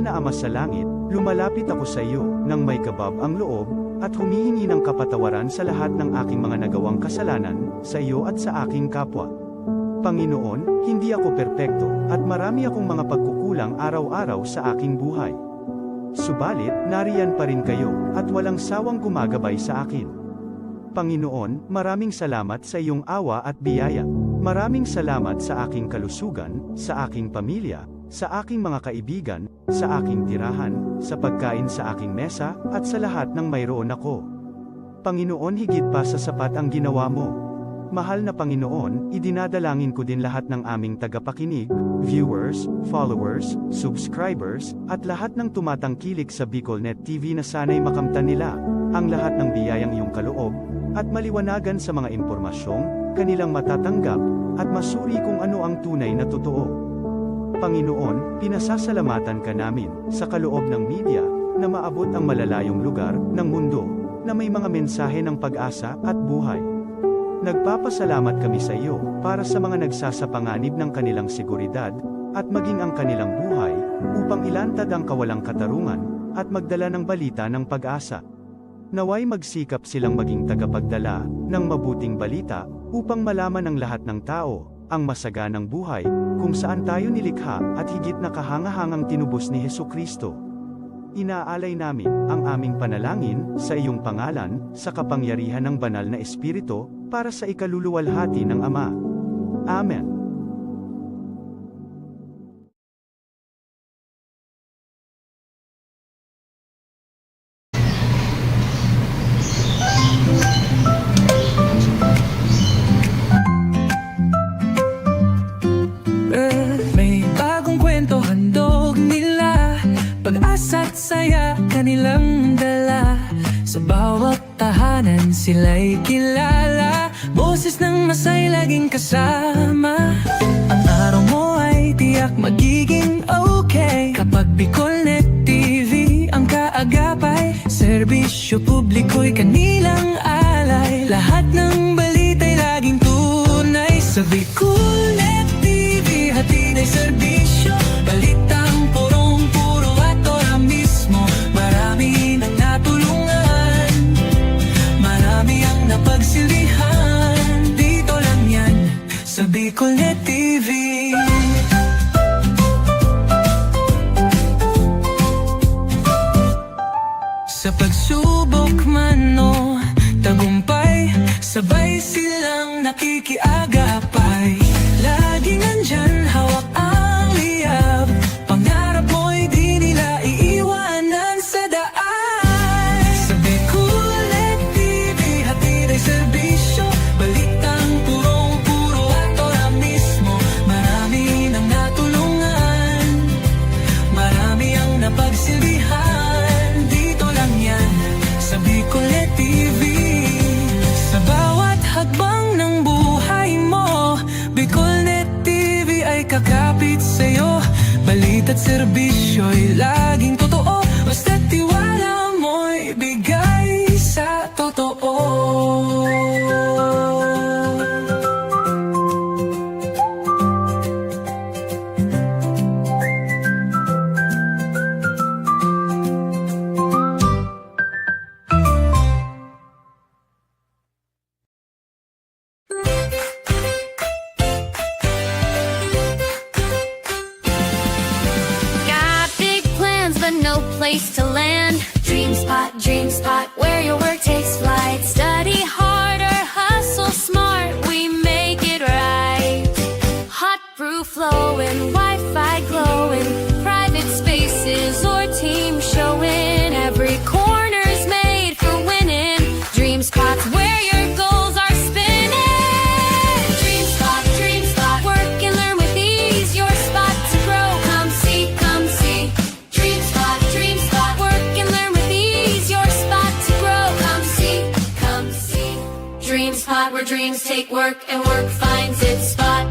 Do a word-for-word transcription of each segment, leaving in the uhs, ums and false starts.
na Ama sa Langit, lumalapit ako sa iyo nang may kabab ang loob, at humihingi ng kapatawaran sa lahat ng aking mga nagawang kasalanan, sa iyo at sa aking kapwa. Panginoon, hindi ako perpekto, at marami akong mga pagkukulang araw-araw sa aking buhay. Subalit, nariyan pa rin kayo, at walang sawang gumagabay sa akin. Panginoon, maraming salamat sa iyong awa at biyaya. Maraming salamat sa aking kalusugan, sa aking pamilya, sa aking mga kaibigan, sa aking tirahan, sa pagkain sa aking mesa, at sa lahat ng mayroon ako. Panginoon, higit pa sa sapat ang ginawa mo. Mahal na Panginoon, idinadalangin ko din lahat ng aming tagapakinig, viewers, followers, subscribers, at lahat ng tumatangkilik sa Bicolnet T V na sana'y makamtan nila ang lahat ng biyayang iyong kaloob, at maliwanagan sa mga impormasyong kanilang matatanggap, at masuri kung ano ang tunay na totoo. Panginoon, pinasasalamatan ka namin, sa kaloob ng media, na maabot ang malalayong lugar ng mundo, na may mga mensahe ng pag-asa at buhay. Nagpapasalamat kami sa iyo para sa mga nagsasapanganib ng kanilang seguridad at maging ang kanilang buhay upang ilantad ang kawalang katarungan at magdala ng balita ng pag-asa. Naway magsikap silang maging tagapagdala ng mabuting balita upang malaman ng lahat ng tao ang masaganang buhay kung saan tayo nilikha at higit na kahangahangang tinubos ni Jesu-Cristo. Inaalay namin ang aming panalangin sa iyong pangalan, sa kapangyarihan ng Banal na Espiritu, para sa ikaluluwalhati ng Ama. Amen. Eh, may bagong kwento handog nila, pag-asa't saya kanilang dala. Sa bawat tahanan sila'y kilala, boses ng masay laging kasama. Ang araw mo ay tiyak magiging okay kapag Bicolnet T V ang kaagapay. Serbisyo publiko'y kanilang alay, lahat ng balita'y laging tunay. Sa Bicolnet T V, hatid ay serbisyo, balitang purong-puro at ora mismo. Marami nang natulungan, marami ang napagsilbihan. Dito lang yan, sa Bicolnet T V. Sa pagsubok man o tagumpay, sabay silang nakikiagapay. Laging nandyan, hawak ang liyab. Pangarap mo'y di nila iiwanan sa daan. Sa Bicolnet T V, hatid ay serbisyo, balitang purong-puro at ora mismo. Marami nang natulungan, marami ang napagsilbihan. Dito lang yan, sa Bicolnet T V. Sa bawat hakbang ng buhay mo, Bicolnet T V ay kakapit sa'yo. Balita't serbisyo'y laging totoo, basta't tiwala mo'y bigay sa totoo. Got big plans but no place to land. Dream Spot, Dream Spot, where your work takes flight. Study hard or hustle smart, we make it right. Hot brew flowing, Wi-Fi glowing, private spaces or team showing. Every corner's made for winning. Dream Spot's where your goals are spinning. Dream Spot, Dream Spot, work and learn with ease. Your spot to grow. Come see, come see. Dream Spot, Dream Spot, work and learn with ease. Your spot to grow. Come see, come see. Dream Spot, where dreams take work and work finds its spot.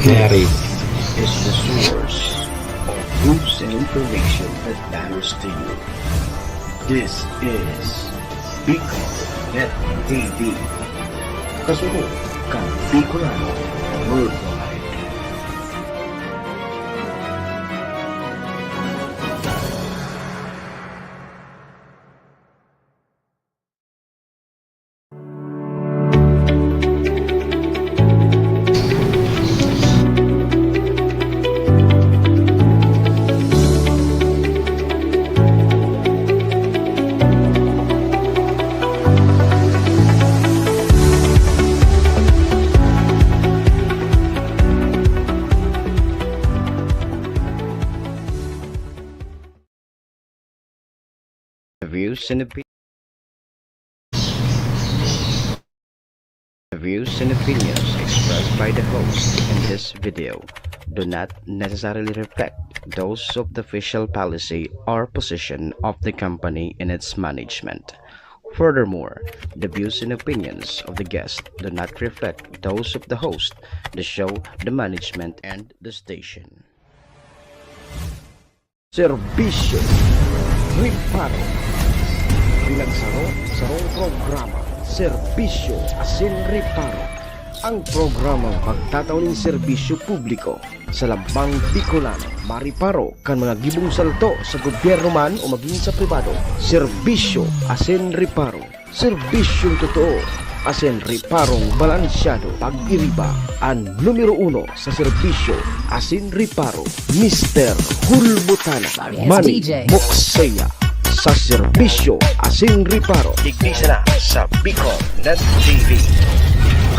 Mary. is the source of news and information that matters to you. This is Bicol Net T V. Kasunod kan Bicolano Worldwide. The views and opi-, the views and opinions expressed by the host in this video do not necessarily reflect those of the official policy or position of the company and its management. Furthermore, the views and opinions of the guest do not reflect those of the host, the show, the management, and the station. Serbisyo Reparo. Pinagsaro-sarong programa, Serbisyo asin Reparo. Ang programang magtatao nin serbisyo publiko sa lambang Bicolano, mariparo kan mga gibong salto sa gobyerno man o magin sa pribado. Serbisyo asin Reparo. Serbisyong totoo asin reparong balansyado. Pag-iriba an numero uno sa serbisyo asin reparo, Mister Hulbutana, Manny Mokseya, sa serbisyo asin reparo. Digdi sana sa Bicol Net T V.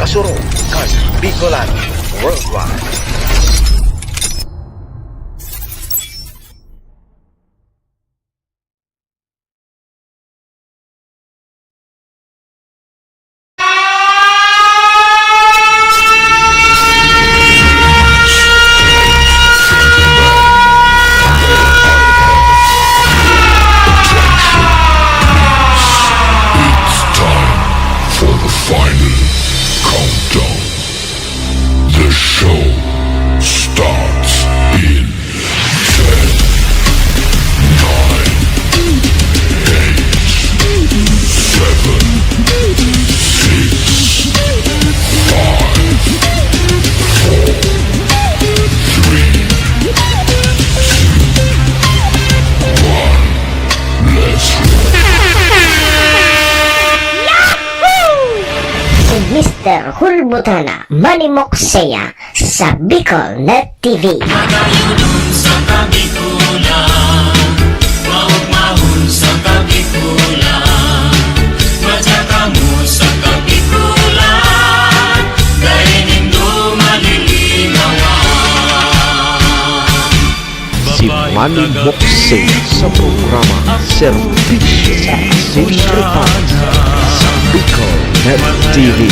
Kasurog kan Bicolano Worldwide. It's time for the final countdown. The show starts in ten, nine, eight, seven, six, five, four, three, two, one. Let's go. Si Mister Hulbutana, Manny Mokseya, sa Bicol Net T V. Magayunon sa Kabikulan, maugmahon sa Kabikulan, madya kamo sa Kabikulan, dai nindo malilinawan. Si Manny Mokseya sa programa Serbisyo asin Reparo sa Bicol Net T V.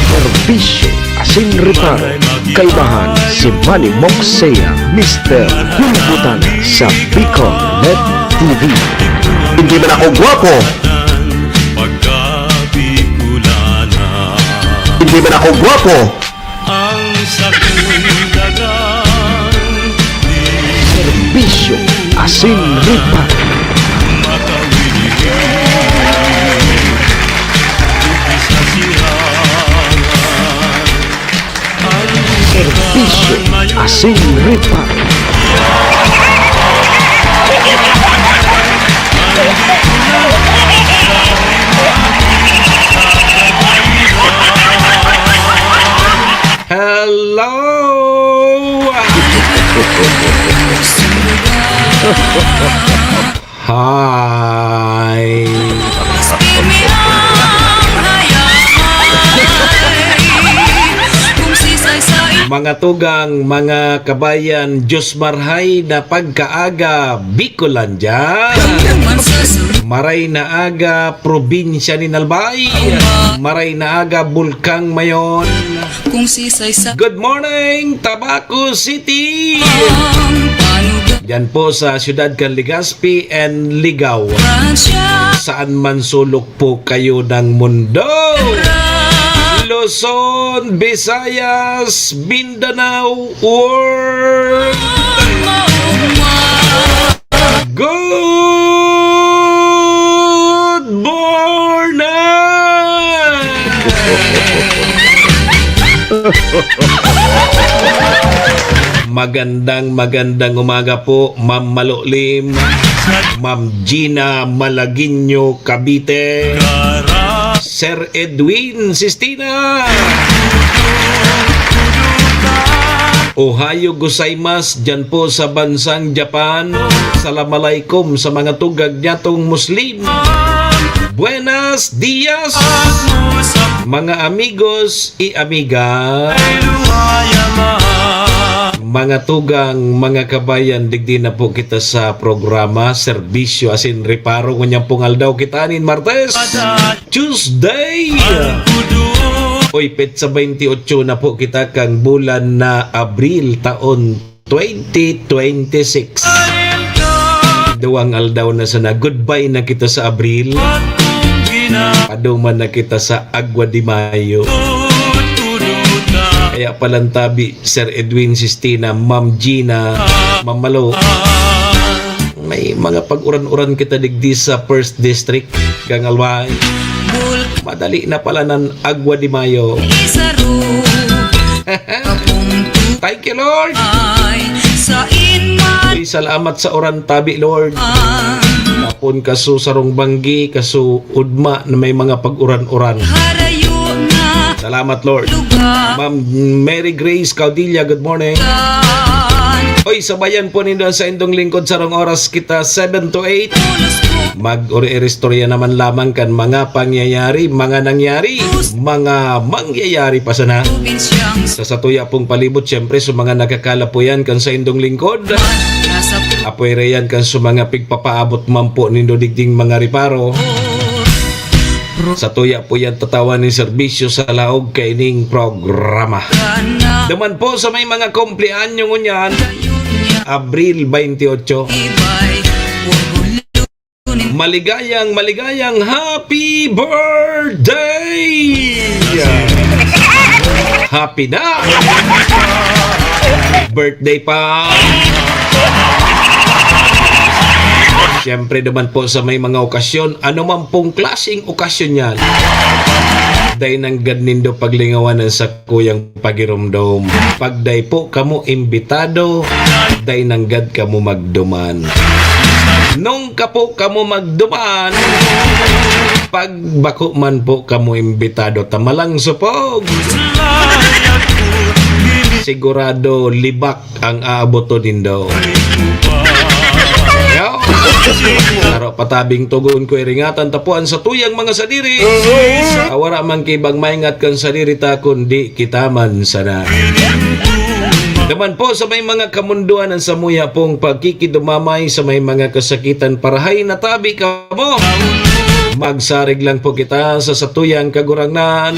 Serbisyo asin Reparo, kaibahan si Manny Mokseya, Mister Hulbutana sa Bicol Net T V. Hindi man ako gwapo. Hindi man ako gwapo. Ang sakong dagang serbisyo asin reparo. Serbisyo asin reparo. Hello! Hi! Mga tugang, mga kabayan, Diyos marhay na pagkaaga, Bicolandia! Maray na aga, probinsya nin Albay! Maray na aga, Bulkang Mayon! Kung sisay sa Good morning, Tabaco City! Diyan po sa siyudad kan Legazpi and Ligao. Saan man sulok po kayo ng mundo. Luzon, Visayas, Mindanao, World. Good morning! Magandang, magandang umaga po, Ma'am Malolim, Ma'am Gina Malagueño, Cavite, Sir Edwin Sistina. Ohayo gozaimasu diyan po sa bansang Japan. Salam alaikum sa mga tugang nyatong Muslim. Buenas dias, mga amigos y amiga. Mga tugang, mga kabayan, digdi na po kita sa programa, serbisyo asin reparo. Ngunyan pong aldaw kita nin Martes, Tuesday. Oy, petsa twenty-eight na po kita kan bulan na Abril, taon twenty twenty-six. Duwang aldaw na sana. Goodbye na kita sa Abril. Paduman na kita sa Agua de Mayo. Kaya palantabi, Sir Edwin Sistina, Ma'am Gina, Ma'am Malo. May mga pag-uran-uran kita digdi sa First District, Gang Albay. Madali na pala nan Agua de Mayo. Thank you, Lord. Ay, salamat sa uran tabi, Lord. Tapon kaso sarong banggi, kaso udma na may mga pag-uran-uran. Salamat, Lord. Ma'am Mary Grace Caudilla, good morning. Oy, sabayan po nindo sa indong lingkod, sarong oras kita, seven to eight. Mag-ori-istorya naman lamang kan mga pangyayari, mga nangyari, mga mangyayari pa sana. Sa satuya pong palibot, siyempre, sa mga nakakalapuyan kan sa indong lingkod. Apoy rayan kan sa mga pigpapaabot man po nindo digding mga reparo. Satuya po yan tatawan nin serbisyo sa laog kaining programa. Duman po sa may mga kumpleanyo ngunyan, Abril twenty-eight. Maligayang, maligayang happy birthday! Happy na! Birthday pa! Siyempre naman po sa may mga okasyon, ano man pong klaseng okasyon yan, dai nanggad nindo paglingawan ang sakuyang pagiromdom. Pag dai po kamo imbitado, dai nanggad kamo magduman. Nung ka po kamo magduman, pag bako man po kamo imbitado, ta malang supog. Sigurado libak ang aaboton nindo. Yo! Saro patabing tugon ko iringatan tapuan sa tuyang mga sadiri. Awara man kibang maingat kan sadiri ta, kundi kita man sana. Naman po sa may mga kamunduan ang samuya pong pagkikidumamay sa may mga kasakitan, parahay na tabi kamo. Magsarig lang po kita sa satuyang Kagurangnan.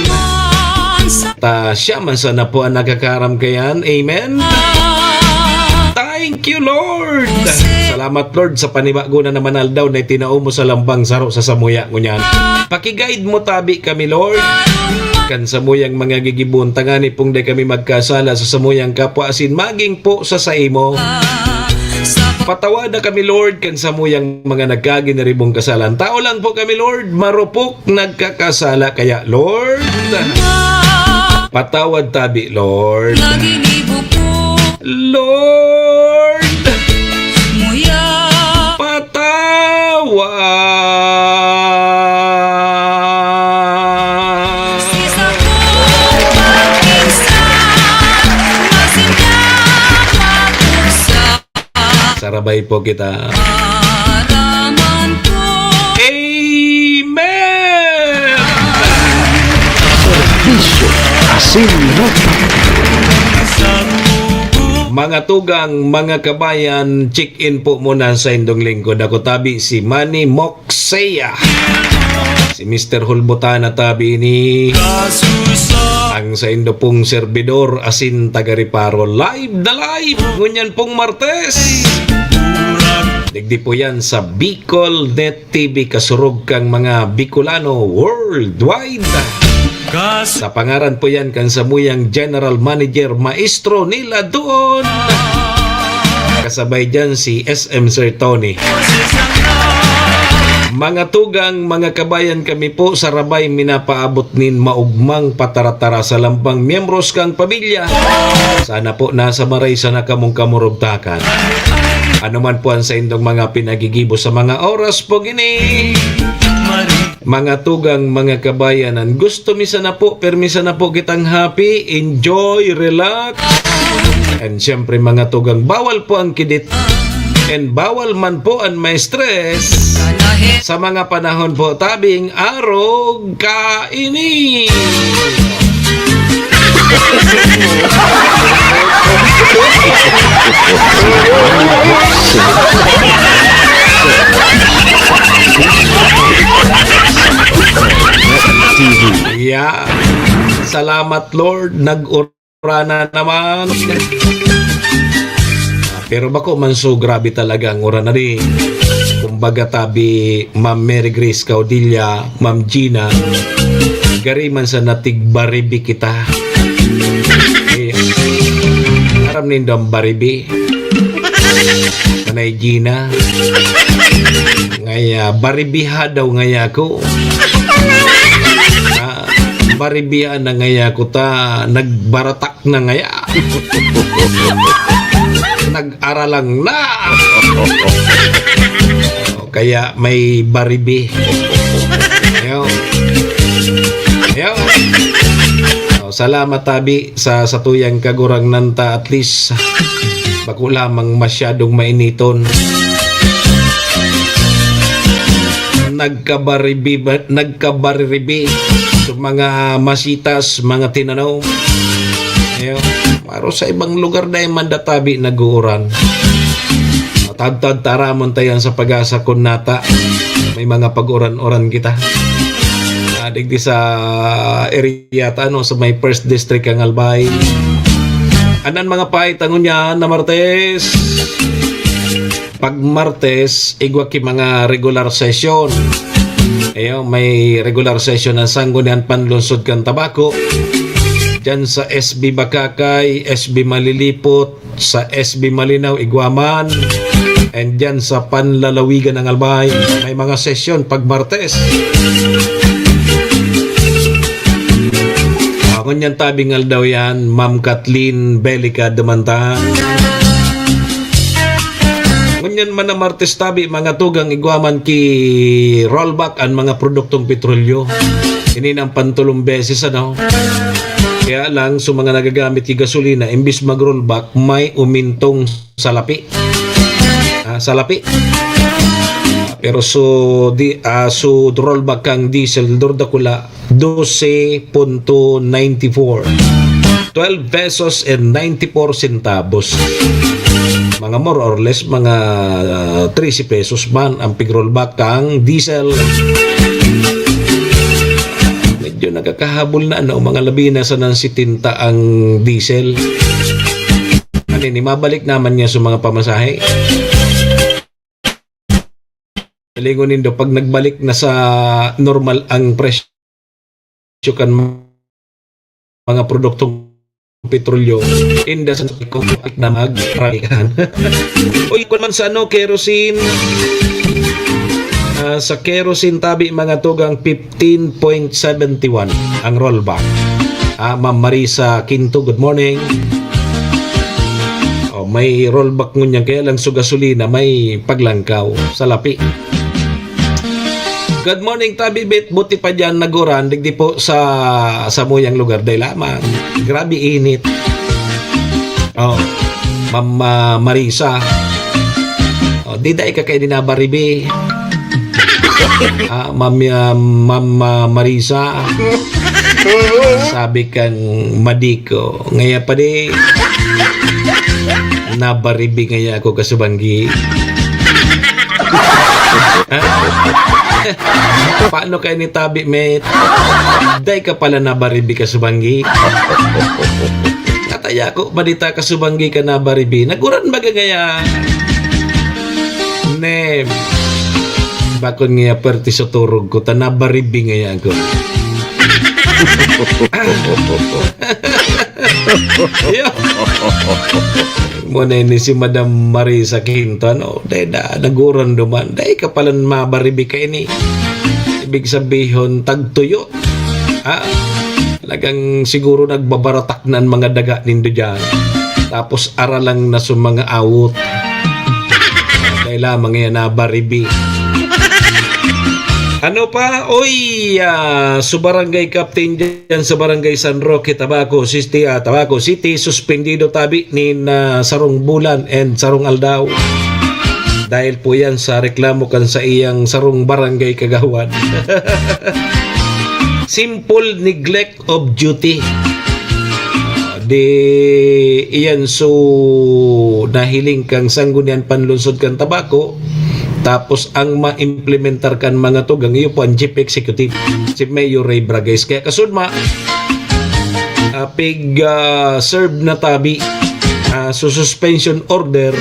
Ta siya man sana po ang nakakaram kayan. Amen. Thank you, Lord. Salamat, Lord, sa panibago na naman aldaw na itinao mo sa lambang saro sa samuya ngunyan. Paki-guide mo tabi kami, Lord. Kan samuyang mga gigibohon, tangani pong dai kami magkasala sa samuyang kapwa, asin magin po sa saimo. Patawada kami, Lord, kan samuyang mga nagkaginiribong kasalan. Tao lang po kami, Lord, marupok nagkakasala. Kaya, Lord, patawad tabi, Lord. Lord, patawad. Sarabay po kita. Amen! Serbisyo asin nota. Mga tugang, mga kabayan, check-in po muna sa indong lingkod. Ako tabi si Manny Moxea. Si Mister Hulbutana tabi ini. Ang saindo pong serbidor asin taga-reparo. Live na live! Ngunyan pong Martes. Digdi po yan sa Bicol Net T V, kasurog kang mga Bicolano worldwide. Sa pangaran po yan kan samuyang General Manager, Maestro nila doon. Kasabay dyan si S M Sir Tony. Mga tugang, mga kabayan, kami po sa Rabay minapaabot nin maugmang pataratara sa lampang miyembros kang pamilya. Sana po nasa maray sana kamong kamurugtakan. Ano man po ang saindong mga pinagigibo sa mga oras po gini. Mga tugang, mga kabayan, ang gusto mi sana po, permi sana po kitang happy, enjoy, relax. And syempre, mga tugang, bawal po ang kidit. And bawal man po ang may stress sa mga panahon po tabing arog kaini. Yeah. Salamat, Lord. Nag-uran na naman. Ah, pero bako man so grabe talaga ang uran na di. Kumbaga tabi, Ma'am Mary Grace Caudilla, Ma'am Gina, gari man sa natigbaribi kita. Eh, aram nindo ang baribi? Manay Gina. Ngaya, baribiha daw ngaya ako. Ah, baribiha na ngaya ako ta, nagbaratak na ngaya. Nag-aralang na. O, kaya may baribi. Yo. Yo. O, salamat, tabi, sa satuyang kagurangnan ta. At least, bako lamang masyadong mainiton. Nagkabaribi ba, nagkabariribi sa mga masitas, mga tinanom. Ayo, pero sa ibang lugar dai man da tabi nag-uuran. Matagtag taramon ta yan sa pag-asa kun nata may mga pag-uran-uran kita. Ah, digdi sa area ta, ano, sa may first district ang Albay. Anan mga pahay ta ngunyan na Martes. Pag Martes, igwa ki mga regular session. Ayo, may regular session ang Sangguniang Panlungsod kan Tabaco. Diyan sa S B Bacacay, S B Malilipot, sa S B Malinaw, igwa man. And diyan sa Panlalawigan ng Albay, may mga session pag Martes. Ah, ngunyan tabing aldaw yan, Ma'am Kathleen Belica Dumantan. Ngunyan man na Martes tabi, mga tugang, igwa man ki rollback an mga produktong petrolyo. Ini nang pantulong beses, ano? Kaya lang, sa mga nagagamit ki gasolina, imbis mag-rollback, may umintong salapi. Ah, salapi. Pero so, di, ah, so rollback kang diesel, durdakula, dose punto ninety four. Twelve pesos and ninety-four centavos. Mga more or less, mga, ah, trese pesos man ang pig-rollback kang diesel. Medyo nagkakahabol na, ano, mga labi na sa nang setenta ang diesel. Ano ni, mabalik naman niya sa mga pamasahe. Lingon nindo, pag nagbalik na sa normal ang presyo kan mga produktong petrolyo, inda sa na magralikan. Uy, kun man sa ano, kerosene, ah, sa kerosene tabi, mga tugang, fifteen point seven one ang rollback. Ah, Ma'am Marisa Quinto, good morning. Oh, may rollback ngunyan, kaya lang sa gasolina, may paglangkaw, salapi. Good morning, Tabi Bit. Buti pa diyan nag-uran, digdi po sa samuyang lugar, day lamang. Grabe init. Oh, Ma'am, ah, Marisa. Oh, di dai ka kay dinabaribi. Ah, Ma'am, ah, Ma'am, ah, Marisa. Sabi kang madiko, ngaya pa di, nabaribi ngaya ako kasubanggi. Ha? Paano kayo ni Tabi, met? Day ka pala nabaribi kasubanggi. Kataya ko, madita kasubanggi ka nabaribi. Naguran baga ngaya. Nem. Bakon ngaya perte sa turog ko, ta nabaribi ngaya ako. Iyo. Mao na ini si Madam Marisa Quinto, ano? Dai na, naguran duman. Dai ka palan mabaribi kaini. Ibig sabihon, tagtuyo. Ha? Talagang siguro nagbabaratak na an mga daga nindo diyan. Tapos aralang na sa mga awot. Dai lamang yan nabaribi. Ano pa? Oy, ah, so barangay captain dyan sa barangay San Roque, Tabaco City, ah, Tabaco City, suspendido tabi nin, ah, sarong bulan and sarong aldaw. Dahil po yan sa reklamo kan sa iyang sarong barangay kagawad. Simple neglect of duty. Di iyan so nahiling kang Sangguniang Panlungsod kan Tabaco, tapos ang maimplementar kan mga tugang, iyo po ang chief executive, si Mayor Ray Bragais. Kaya kasudma, ah, pig, ah, serve na tabi, ah, so suspension order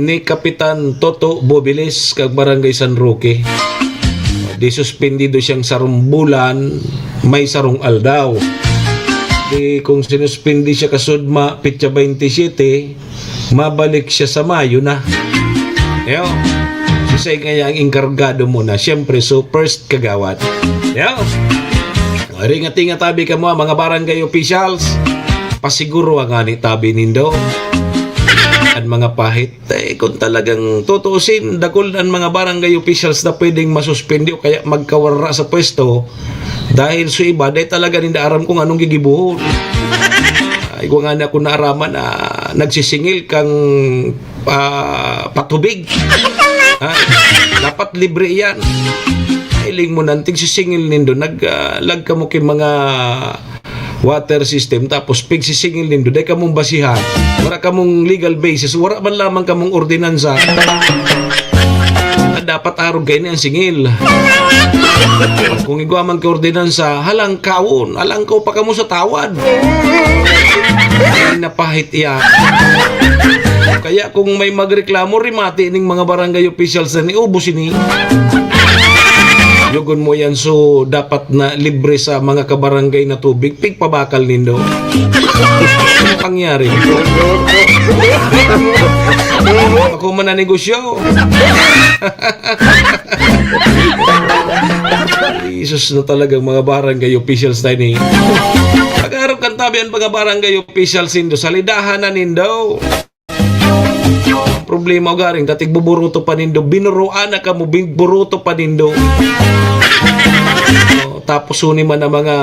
ni Kapitan Toto Bobiles kag Barangay San Roque. Di suspendido siyang sarong bulan, may sarong aldaw. Di kung sinuspindi siya kasudma, petsa twenty-seven, mabalik siya sa Mayo na. Yo. So, siya ngaya ang engkargado muna. Siyempre, so first kagawad. Yo. Ringat-ingat tabi kamo, mga barangay officials. Pasiguro ang ani tabi nindo. An mga pahit, eh, kung talagang tutuusin, dakul an mga barangay officials na pwedeng masuspindi o kaya magkawara sa pwesto dahil sa iba, dahil talaga ninda aram kung anong gigibohon. Ay, igwa ngani ako naaraman na nagsisingil kang, ah, patubig. Ha? Dapat libre iyan. Hiling mo na an tigsisingil nindo, nag, ah, lag kamo ki mga water system, tapos pigsisingil nindo, dai kamong basihan. Wala kamong legal basis, wala man lamang kamong ordinansa na dapat arog kaini an singil. Kung igwa man ki ordinansa, halangkawon, halangkaw pa kamo sa tawad. Ay, napahit iya. Kaya kung may magreklamo, rimati ning mga barangay officials na ni, ubos ini. Yugon mo yan, so dapat na libre sa mga kabarangay na tubig, pigpabakal nindo. Anong pangyari? Ako man na negosyo. Jesus na talagang mga barangay officials tayo ni. Pag-arog kan tabi an mga barangay officials nindo, salidahan na nindo. Ang problema, ugaring, ta tigbuburuto pa nindo, binuruan na kamo, binuruto pa nindo. Oh, tapos huni man ang mga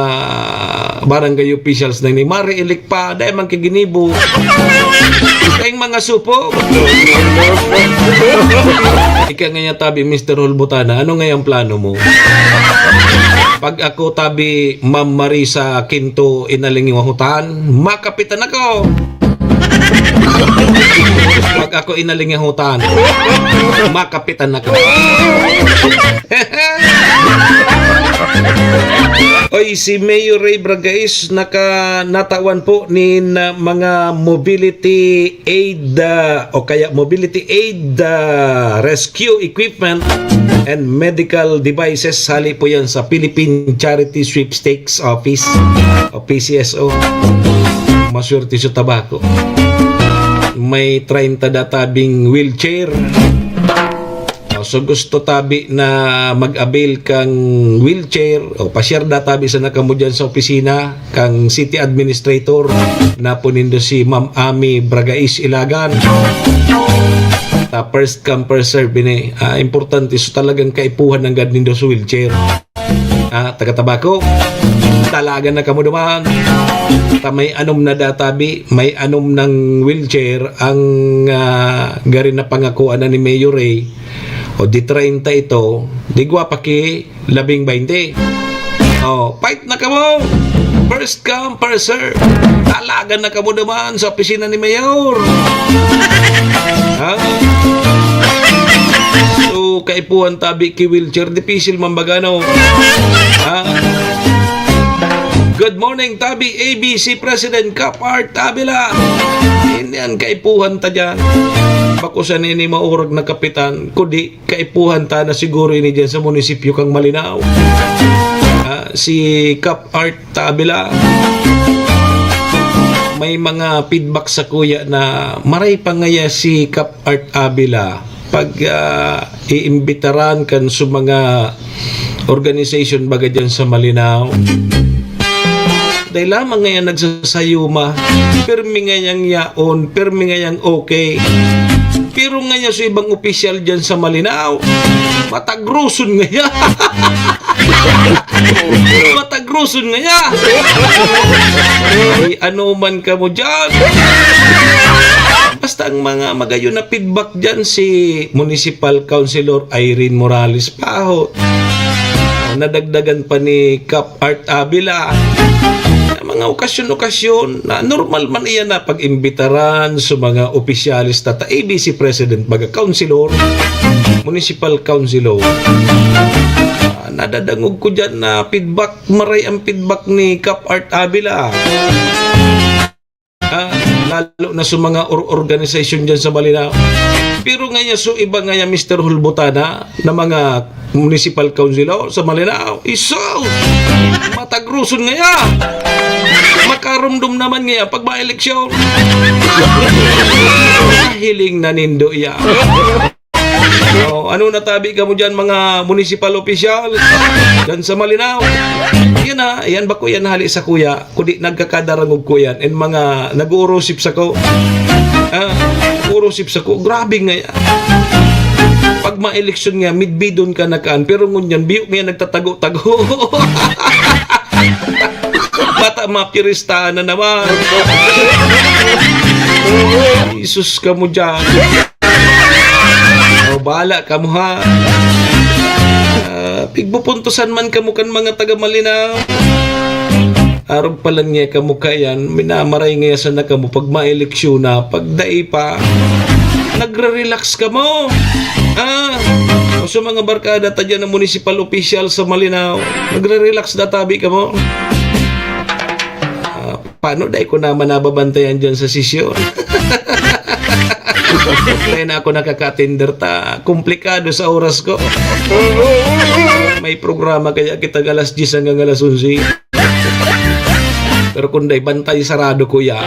barangay officials na ini, ma-re-elect pa, dai man kaginibo. Kaing mga supo. Ika ngaya tabi, Mister Hulbutana, ano ngayang plano mo? Pag ako tabi, Ma'am Marisa Quinto, inalingiwahutan, makapitan ako. Pag ako inalingahutan, makapitan ako. Oy, si Mayor Ray Bragais naka-, natawan po nin, ah, mga mobility aid, ah, o kaya mobility aid, ah, rescue equipment and medical devices. Hali po yan sa Philippine Charity Sweepstakes Office o P C S O. Maswerte sa Tabaco. May treinta da tabing wheelchair. O, so gusto tabi na mag-avail kang wheelchair, o pasyar da tabi sana kamo dyan sa opisina kang city administrator na po nindo si Ma'am Ami Bragais Ilagan. Ta first come, first serve ini. Ah, importante, so talagang kaipuhan nanggad nindo sa wheelchair. Ah, taga Tabaco, talaga na kamo duman. Ta may anom na da tabi, may anom ng wheelchair ang, ah, gari na pangakuan na ni Mayor Ray. O di treinta ito, di gwa pa ki labing baynte. O, fight na kamo! First come, first serve. Talaga na kamo duman sa opisina ni Mayor. Ha? So, kaipuhan tabi ki wheelchair, dipisil man baga, no? Ha? Good morning, tabi A B C President Kapart Avila. Ini an kaipuhan ta dyan. Bako sa nini maurag na kapitan, kundi kaipuhan ta na siguro ini dyan sa munisipyo kang Malinao. Ah, si Kap Art Avila. May mga feedback sa kuya na maray pa ngaya si Kap Art Avila pag, ah, iimbitaran kan sa mga organization baga dyan sa Malinao. Dahil lamang ngayon nagsasayuma, pirmi ngayang yaon, pirmi ngayang okay. Pero ngayon sa ibang opisyal dyan sa Malinao, matagroson ngaya. Matagroson ngaya. Ay, ano man kamo dyan. Basta ang mga magayon na feedback dyan, si Municipal Councilor Irene Morales Pahot. Ah, nadagdagan pa ni Kap Art Avila. Sa mga okasyon-okasyon na normal man iyan na pag-imbitaran sa mga opisyales, tata, A B C President, baga councilor, municipal councilor. Ah, nadadangog ko dyan na feedback, maray ang feedback ni Kap Art Avila. Ah, lalo na sa mga or-, organisasyon dyan sa Malinao. Pero ngayon, so iba ngayon, Mister Hulbutana, na mga municipal councilor sa Malinao, iso! Matagroson ngaya! Makarumdom naman ngaya pag ma-eleksyon. Hiling na nindo iya. Oh, ano natabi kamo dyan, mga municipal official? Dyan sa Malinao. Yan na, yan ba ko yan hali sa kuya? Kundi nagkakadarangog ko yan. And mga nag-uurusip sa ko. Ah, nag-uurusip sa ko. Grabe nga yan. Pag ma-eleksyon nga, midbidon ka na kaan. Pero ngunyan, biyo nga yan nagtatago-tago. Bata, mapiristahan na naman. Jesus ka mo dyan. O, bahala ka mo, ha? Ah, pigpupuntusan man kamo kan mga taga Malinao. Arog pa lang niya kamo kayan, minamaray nga sana kamo pag maeleksyon na, pag dai pa, nagre-relax kamo. Ah, o sa mga barkada ta dyan na municipal official sa Malinao, nagre-relax na tabi kamo. Ah, paano dai ko naman nababantayan dyan sa sesyon? Kaya na ako nakaka-attender ta. Komplikado sa oras ko. May programa kaya kita alas diyes hanggang alas onse. Pero kung dai bantay, sarado ko yan.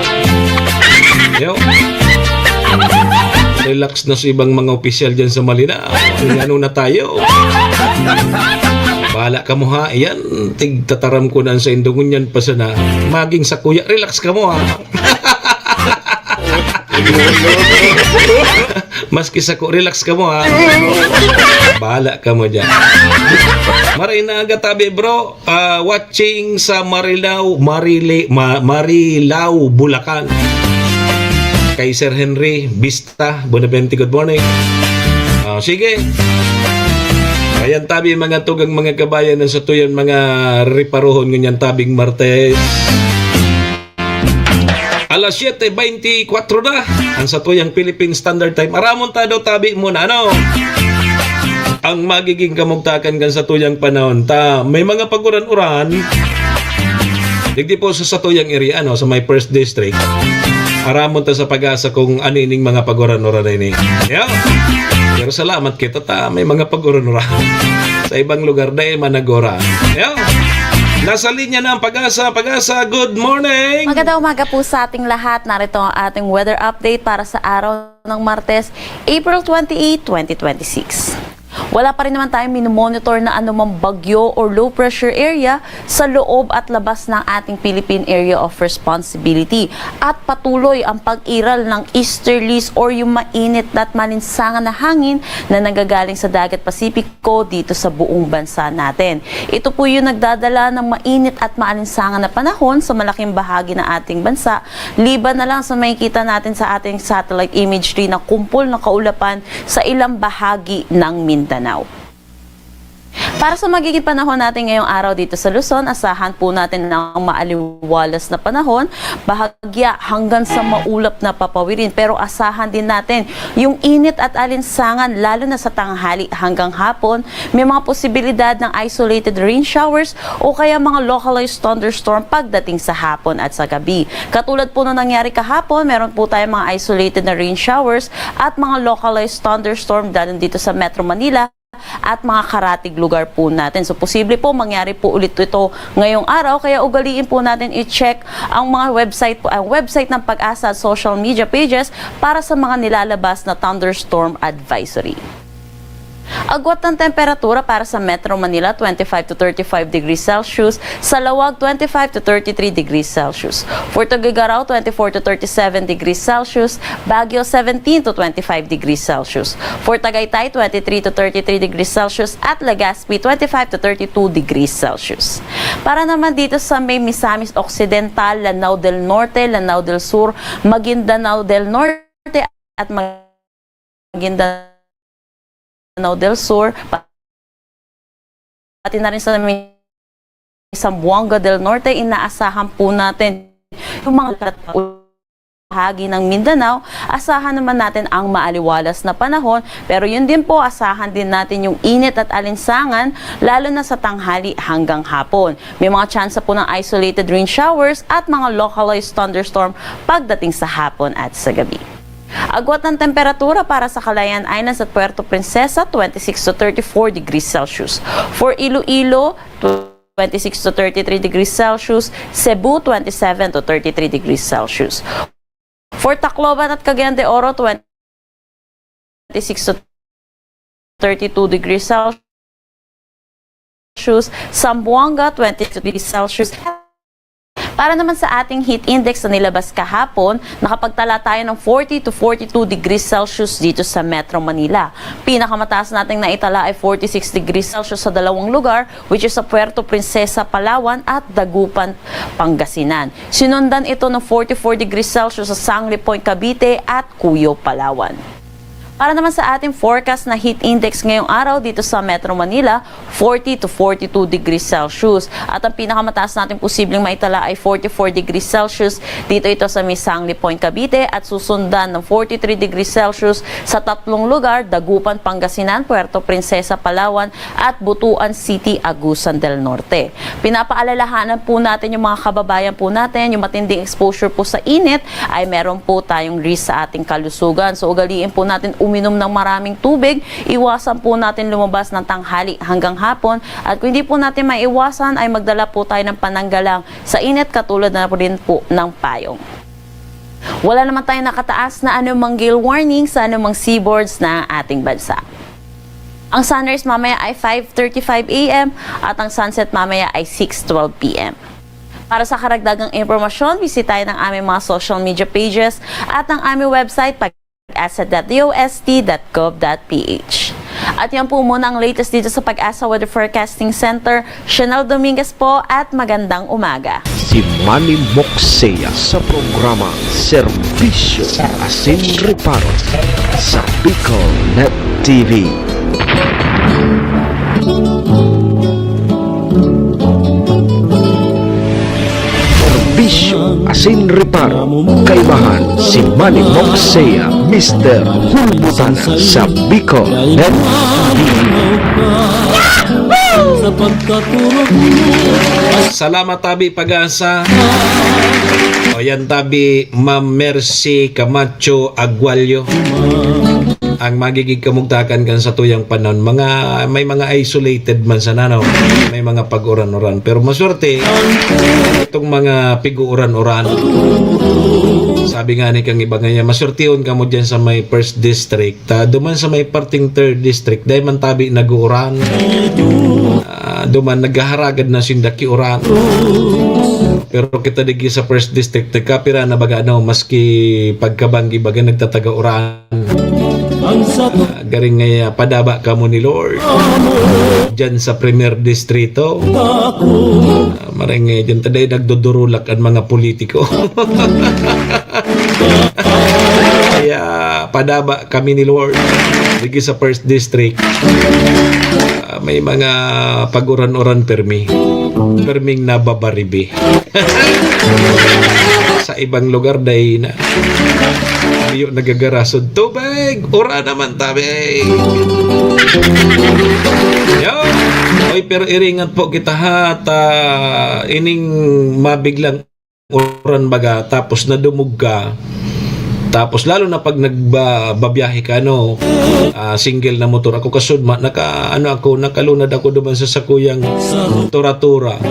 Yo. Relax na sa ibang mga opisyal dyan sa Malinao. Ano na tayo? Bahala kamo ha. Yan, tigtataram ko na sa indungon yan pa sana. Maging sa kuya, relax kamo ha. Maski sa ko, relax kamo ha. Bahala kamo dyan. Maray na aga tabi, bro. Ah, watching sa Marilao, Marile-, Ma-, Marilao, Bulacan. Kay Sir Henry Vista, Bonavente, good morning. Ah, sige. Ayan tabi, mga tugang, mga kabayan, ang sa tuyan, mga riparohon ngunyan tabing Martes. Alas siyete beintikwatro na ang sa tuyang Philippine Standard Time. Aramon ta daw tabi muna, ano? Ang magiging kamugtakan kan sa tuyang panahon ta, may mga paguran-uran. Digdi po sa, sa tuyang area, ano, sa may first district. Aramon ta sa pag-asa kung anining mga paguran-uran ini. Yeah. Pero salamat kita ta, may mga paguran-uran. Sa ibang lugar, dai managora. Yeah. Nasa linya na ang Pag-asa. Pag-asa, good morning! Magandang umaga po sa ating lahat. Narito ang ating weather update para sa araw ng Martes, April twenty-eight, twenty twenty-six. Wala pa rin naman tayong minomonitor na anumang bagyo or low pressure area sa loob at labas ng ating Philippine Area of Responsibility. At patuloy ang pag-iral ng easterlies or yung mainit at malinsangan na hangin na nanggagaling sa Dagat Pasipiko dito sa buong bansa natin. Ito po yung nagdadala ng mainit at maalinsangan na panahon sa malaking bahagi ng ating bansa, liban na lang sa makikita natin sa ating satellite imagery na kumpol na kaulapan sa ilang bahagi ng Mindanao. Para sa magiging panahon natin ngayong araw dito sa Luzon, asahan po natin ng maaliwalas na panahon, bahagya hanggang sa maulap na papawirin. Pero asahan din natin yung init at alinsangan, lalo na sa tanghali hanggang hapon. May mga posibilidad ng isolated rain showers o kaya mga localized thunderstorm pagdating sa hapon at sa gabi. Katulad po nung nangyari kahapon, meron po tayong mga isolated na rain showers at mga localized thunderstorm, lalo dito sa Metro Manila, at mga karatig lugar po natin. So, posible po mangyari po ulit ito ngayong araw, kaya ugaliin po natin i-check ang mga website po, ang website ng PAGASA at social media pages para sa mga nilalabas na thunderstorm advisory. Agwat ng temperatura para sa Metro Manila, twenty-five to thirty-five degrees Celsius, sa Laoag, twenty-five to thirty-three degrees Celsius. For Tuguegarao, twenty-four to thirty-seven degrees Celsius, Baguio, seventeen to twenty-five degrees Celsius. For Tagaytay, twenty-three to thirty-three degrees Celsius, at Legazpi, twenty-five to thirty-two degrees Celsius. Para naman dito sa may Misamis Occidental, Lanao del Norte, Lanao del Sur, Maguindanao del Norte, at Maguindanao del Sur, pati na rin sa may Zamboanga del Norte, inaasahan po natin yung mga lugar at bahagi ng Mindanao, asahan naman natin ang maaliwalas na panahon, pero yun din po, asahan din natin yung init at alinsangan, lalo na sa tanghali hanggang hapon. May mga tsansa po ng isolated rain showers at mga localized thunderstorm pagdating sa hapon at sa gabi. Agwat ng temperatura para sa Calayan Islands at Puerto Princesa, twenty-six to thirty-four degrees Celsius. For Iloilo, twenty-six to thirty-three degrees Celsius. Cebu, twenty-seven to thirty-three degrees Celsius. For Tacloban at Cagayan de Oro, twenty-six to thirty-two degrees Celsius. Zamboanga, twenty-two degrees Celsius. Para naman sa ating heat index na nilabas kahapon, nakapagtala tayo ng forty to forty-two degrees Celsius dito sa Metro Manila. Pinakamataas nating naitala ay forty-six degrees Celsius sa dalawang lugar, which is sa Puerto Princesa, Palawan at Dagupan, Pangasinan. Sinundan ito ng forty-four degrees Celsius sa Sangley Point, Cavite at Cuyo, Palawan. Para naman sa ating forecast na heat index ngayong araw dito sa Metro Manila, forty to forty-two degrees Celsius. At ang pinakamataas natin posibleng maitala ay forty-four degrees Celsius. Dito ito sa may Sangley Point, Cavite, at susundan ng forty-three degrees Celsius sa tatlong lugar: Dagupan, Pangasinan, Puerto Princesa, Palawan, at Butuan City, Agusan del Norte. Pinapaalalahanan po natin yung mga kababayan po natin, yung matinding exposure po sa init, ay meron po tayong risk sa ating kalusugan. So, ugaliin po natin uminom ng maraming tubig, iwasan po natin lumabas ng tanghali hanggang hapon, at kung hindi po natin maiwasan, ay magdala po tayo ng pananggalang sa init, katulad na rin po ng payong. Wala naman tayong nakataas na anumang gale warning sa anumang seaboards na ating bansa. Ang sunrise mamaya ay five thirty-five a m at ang sunset mamaya ay six twelve p m. Para sa karagdagang impormasyon, bisitahin ang aming mga social media pages at ang aming website, pag-asa dot d o s t dot gov dot p h. At yan po muna ang latest dito sa PAGASA Weather Forecasting Center. Chanel Dominguez po at magandang umaga. Si Manny Moksea sa programa Serbisyo Asin Reparo sa Bicol Net T V. Serbisyo Asin Reparo, kaibahan si Manny Moksea, Mister Hulbutanan sa Bicol Net T V. Sa pagkaturog mo. Salamat, tabi PAGASA. O yan, tabi Ma'am Mercy Camacho Agualio. Ang magiging kamugtakan kan satuyang panahon, mga, may mga isolated man sana, no? May mga pag-uran-uran. Pero maswerte, itong mga pig-uuran-uran. Sabi nga ni kang iba nga niya, maswertehon kamo dyan sa may first district. Ta, duman sa may parting third district, dahil man tabi nag-uuran. Ah, duman naghaharagad na sinda ki uran. Pero kita digi sa first district, nagkapira na baga, ano, maski pagkabanggi baga nagtataga uran. Ang sa Ah, garing nga, padaba kamo ni Lord. Diyan sa Primer Distrito. Ah, maring, eh, diyan taday nagdudurulak ang mga politiko. Kaya padaba kami ni Lord. Digi sa First District. Ah, may mga pag-uran-uran permi. Perming nababaribi. Sa ibang lugar, dai na. Mayo nagagarasod tubig. Ura naman, tabi. Yo. Oy, pero iringat po kita ha, ta ining mabiglang uran baga, tapos nadumog ka. Tapos lalo na pag nagba-, babiyahe ka, ano, ah, single na motor. Ako kasudma, naka-, ano ako, nakalunad ako duman sa sakuyang tura-tura.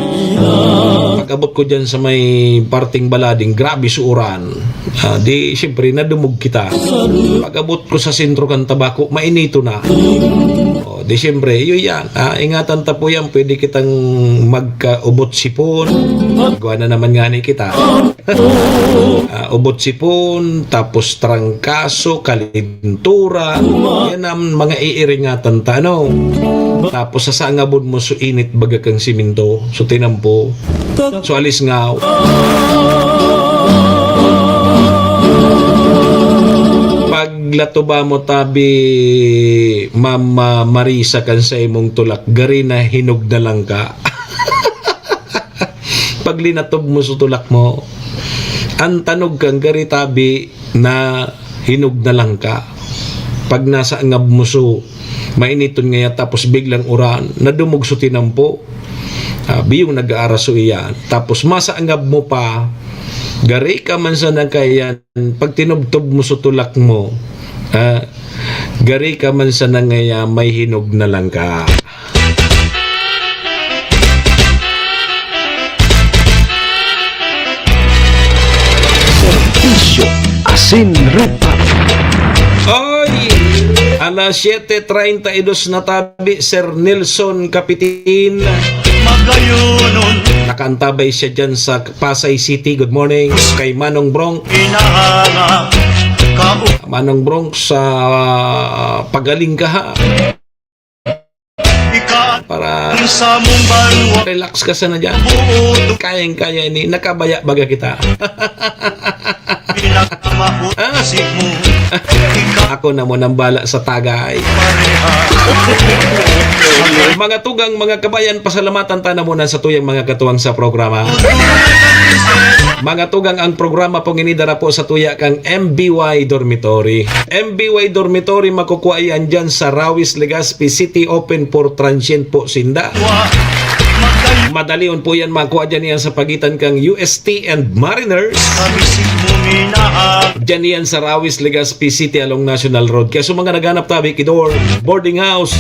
Pag-abot ko dyan sa may parting Balading, grabe su uran. Ah, di, siyempre, nadumog kita. Pag-abot ko sa sentro kan Tabaco, mainito na. O, di, siyempre, iyo yan. Ah, ingatan ta po yan. Pwede kitang magkaubot sipon. Gawa na naman nga ni kita. Ah, ubot sipon, tapos trangkaso, kalintura. Yan ang mga iiringatan ta, ano? Tapos sasangabon mo su init baga kang siminto, su tinampo, su alisngaw. Paglatuba mo tabi, Mama Marisa, kan sa imong tulak, gari na hinog na lang ka. Pag linatob mo su tulak mo, an tanog kan gari tabi na hinog na lang ka. Pag nasangab mo su mainiton ngaya tapos biglang uran, nadumog su tinampo. Ah, biyong nag-aaraso iyan. Tapos masangab mo pa, gari ka man sana kaiyan, pag tinubtob mo su tulak mo, ah, gari ka man sana ngaya may hinog na lang ka. Serbisyo Asin Repair. Oy! Alas siyete treinta y dos na tabi, Sir Nelson Capitin. Magayonon. Nakaantabay siya dyan sa Pasay City. Good morning kay Manong Bronx. Inahanga. Manong Bronx, sa pagaling ka, ha? Para relax ka sana dyan. Kayang-kaya ini. Nakabaya baga kita. Ako na mo nang bala sa tagay. Mga tugang, mga kabayan, pasalamatan ta na muna sa tuyang mga katuwang sa programa. Mga tugang, ang programa pong inidara po sa tuya kang M B Y Dormitory. M B Y Dormitory, makukuha iyan dyan sa Rawis, Legazpi City, open for transient po sinda. Madalion po yan, makuha dyan iyan sa pagitan kang U S T and Mariners. Dyan iyan sa Rawis, Legazpi City along National Road. Kaya sa mga naghanap tabi, Kidor, boarding house,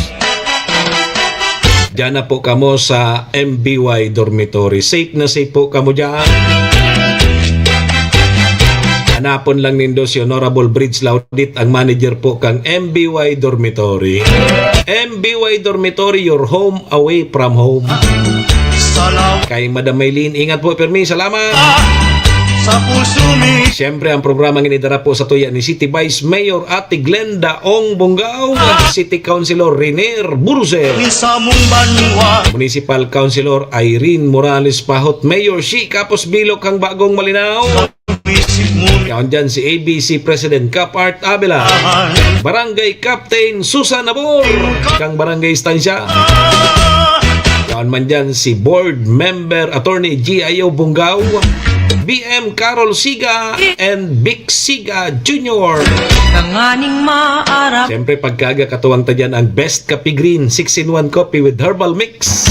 dyan na po kamo sa M B Y Dormitory. Safe na safe po kamo dyan. Hanapon lang nindo si Honorable Bridge Laudit, ang manager po kang M B Y Dormitory. M B Y Dormitory, your home away from home. Kay Madam Maylene, ingat po, Permi. Salamat. Sa puso mi. Siyempre, ang programang inidara po sa tuya ni City Vice Mayor Ate Glenda Ong Bongao, City Councilor Renier Burusel, Municipal Councilor Irene Morales Pahot, Mayor Shi Kapos Bilog kang Bagong Malinao. Yaon dyan si A B C President Cap Art Abela, Barangay Captain Susan Abor kang Barangay Estancia. Yaon man dyan si Board Member Attorney G I O Bungao, B M Carol Siga, and Vic Siga Junior. Tanganing maaram. Siyempre, pagkaga katuwang ta dyan ang Best Kape Green, six-in-one coffee with herbal mix.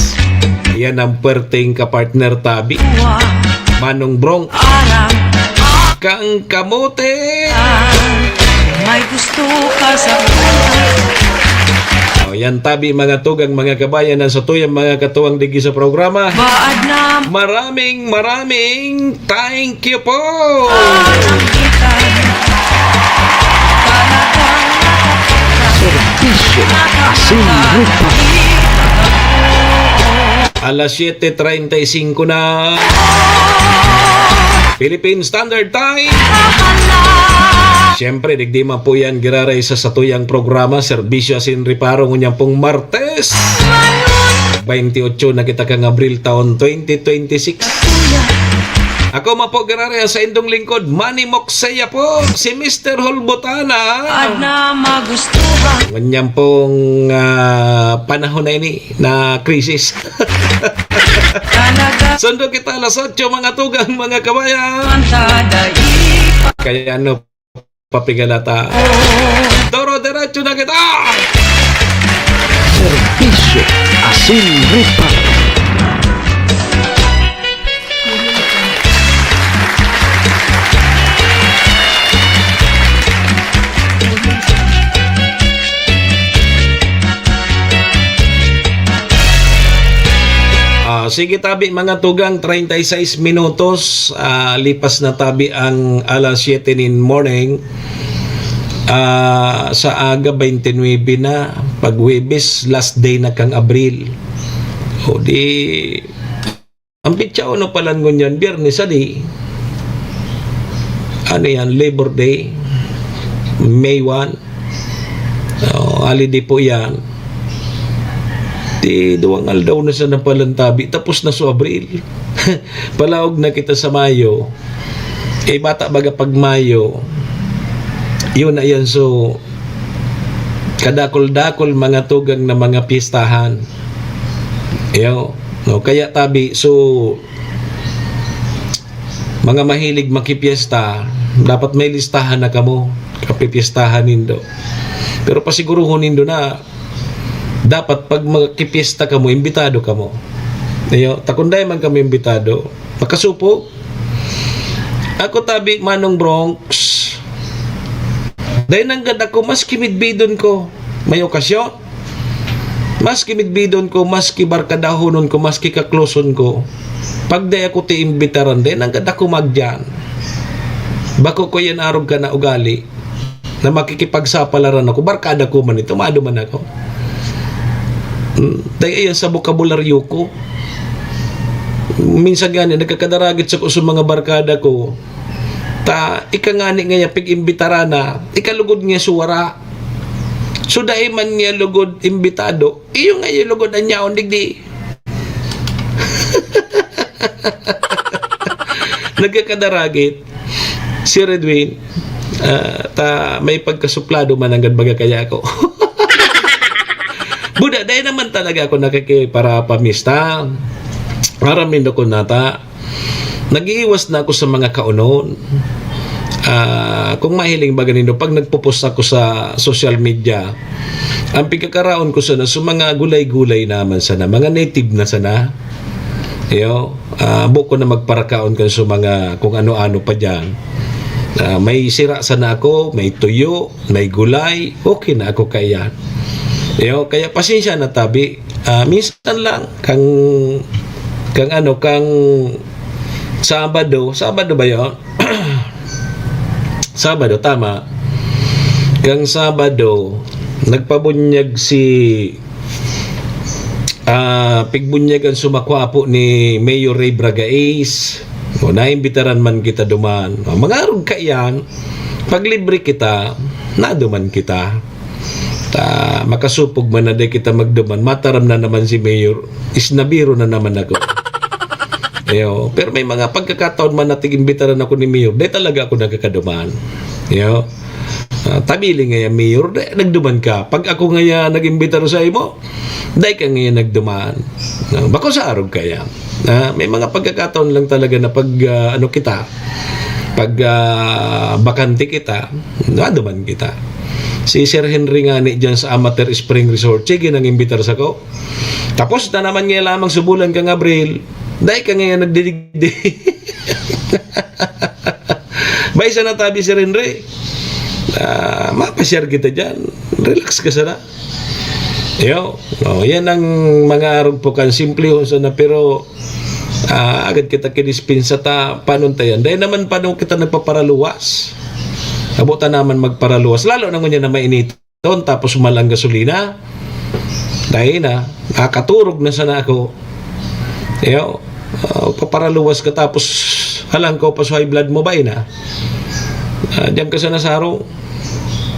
Yan ang puwerteng kapartner tabi. Manong Brong. Aram. Kang kamote. May gusto ka sa buhay. O, yan tabi, mga tugang, mga kabayan, ang satuyang mga katuwang digdi sa programa. Baad na. Maraming, maraming thank you po. Aram kita. Talagang nakakita. Serbisyo Asin Repair. Alas siyete treinta y cinco na. Philippine Standard Time. Siyempre, digdi man po yan giraray sa satuyang programa, Serbisyo Asin Reparo, ngunyan pong Martes. Twenty-eight na kita kang Abril taon twenty twenty-six. Ako man po giraray ang saindong lingkod, Manny Moksaya po, si Mister Hulbotana. Adna magustuhan. Ngunyan pong, ah, panahon na ini na krisis. Talaga. Sundo kita alas otso, mga tugang, mga kabayan. Ang tadaipa. Kaya ano, papigalata. Doro, diretso na kita! Serbisyo Asin Repair. Sige tabi, mga tugang, treinta y seis minutos, ah, lipas na tabi ang alas siyete nin morning. Ah, sa aga, twenty-nine na, pag Huwebes, last day na kan Abril. O di, ang petsa uno pa lang ngunyan, Biyernes, adi. Ano yan? Labor Day, May one. Oh, holiday po yan. Di, duwang aldaw na sana palan tabi, tapos na so Abril. Palaog na kita sa Mayo. Eh, bata baga pag Mayo, yun na yan. So, kadakol-dakol, mga tugang na mga piyestahan. Iyo, no? Kaya tabi, so, mga mahilig makipyesta, dapat may listahan na kamo, kapipyestahan nindo. Pero pasiguruhon nindo na dapat pag makipyesta kamo, imbitado kamo. Iyo, ta kun dai man kamo imbitado, makasupog. Ako tabi, Manong Bronx, dai nanggad ako, maski midbidon ko may okasyon. Maski midbidon ko, maski barkadahonon ko, maski kakloson ko, pag dai ako ti imbitaran, dai nanggad ako magdiyan. Bako ko yan arog ka na ugali na makikipagsapalaran ako, barkada ko man ito, maado man ako. Hmm, dai ayan sa bokabularyo ko. Minsan gani, nagkakadaragit sa ko sa mga barkada ko. Ta, ika ngani nga yan, pig-imbitaran na, ika lugod nga suwara. So, dai man niya lugod imbitado, iyo nga iyo lugod an yaon digdi. Nagkakadaragit si Redwin, ah, ta may pagkasuplado man nanggad baga kaya ako. Buda, dai naman talaga ako nakikiparapamista. Aram nindo ko nata, nag-iiwas na ako sa mga kaonon. Ah, kung mahiling baga nindo, pag nagpo-post ako sa social media, ang pagkakaraon ko sana sa mga gulay-gulay naman sana, mga native na sana. Iyo, ah, buko na magparakaon kan sa mga kung ano-ano pa diyan. Ah, may sira sana ako, may tuyo, may gulay, okay na ako kaya. Iyo, kaya pasensya na tabi. Ah, minsan lang, kang, kang ano, kang Sabado, Sabado ba yon? Sabado, tama. Kang Sabado, nagpabunyag si, ah, pigbunyagan sumakwapo ni Mayor Ray Bragais. O, naimbitaran man kita duman. O, mga arog kaiyan, pag libre kita, naduman kita. Ta, makasupog man na di kita magduman, mataram na naman si Mayor, isnabiro na naman ako. Iyo, pero may mga pagkakataon man na tig-imbitaran ako ni Mayor, di talaga ako nagkakaduman. Iyo. Ah, tabili nga yan, Mayor, di, nagduman ka. Pag ako nga yan nag-imbitar sa imo, di ka nga yan nagduman. No, bako sa arog kaya. Ah, may mga pagkakataon lang talaga na pag, ah, ano kita, pag, ah, bakante kita, naduman kita. Si Sir Henry nga ni dyan sa Amateur Spring Resort, sige nang imbitar sa ko. Tapos na naman nga lamang subulan kang Abril, dai ka ngayon nagdidigdi. May isa na tabi, Sir Henry. Ah, mapasyar kita dyan. Relax ka sana. Yo, oh, yan ang mga arog po kan simplihon sana, pero, ah, agad kita kidispensa ta panuntayan. Dahil naman paano kita nagpaparaluwas? Abo ta naman magparaluwas. Lalo na ngunyan na mainiton, tapos mahal ang gasolina. Dahil na, nakaturog na sana ako. Yo, ah, paparaluwas ka tapos halang ko pa sa high blood mo ba, ina? Ah, diyan ka sana sa harong.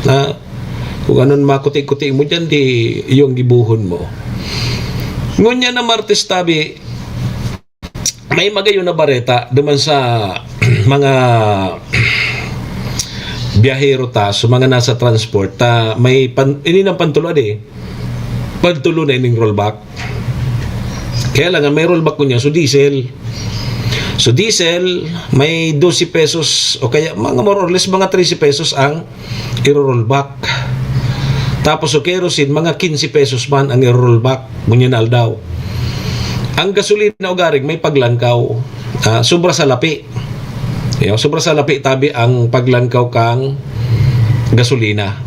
Na, kung anon makuti-kuti mo dyan, di yung gibuhon mo. Ngunyan na Martes tabi, may magayon na bareta duman sa mga biyahero ta, sa mga nasa transport ta, may pan-, ini ng pantulo, adi. Pantulo na ining rollback. Kaya lang, may rollback ko niya, so diesel. So diesel, may dose pesos, o kaya mga more or less, mga trese pesos ang iro-rollback. Tapos sa kerosene, mga kinse pesos man ang iro-rollback ngunyan na aldaw. Ang gasolina ugaring may paglangkaw, ah, sobra sa lapi. Yo, sobra sa lapi tabi ang paglangkaw kang gasolina.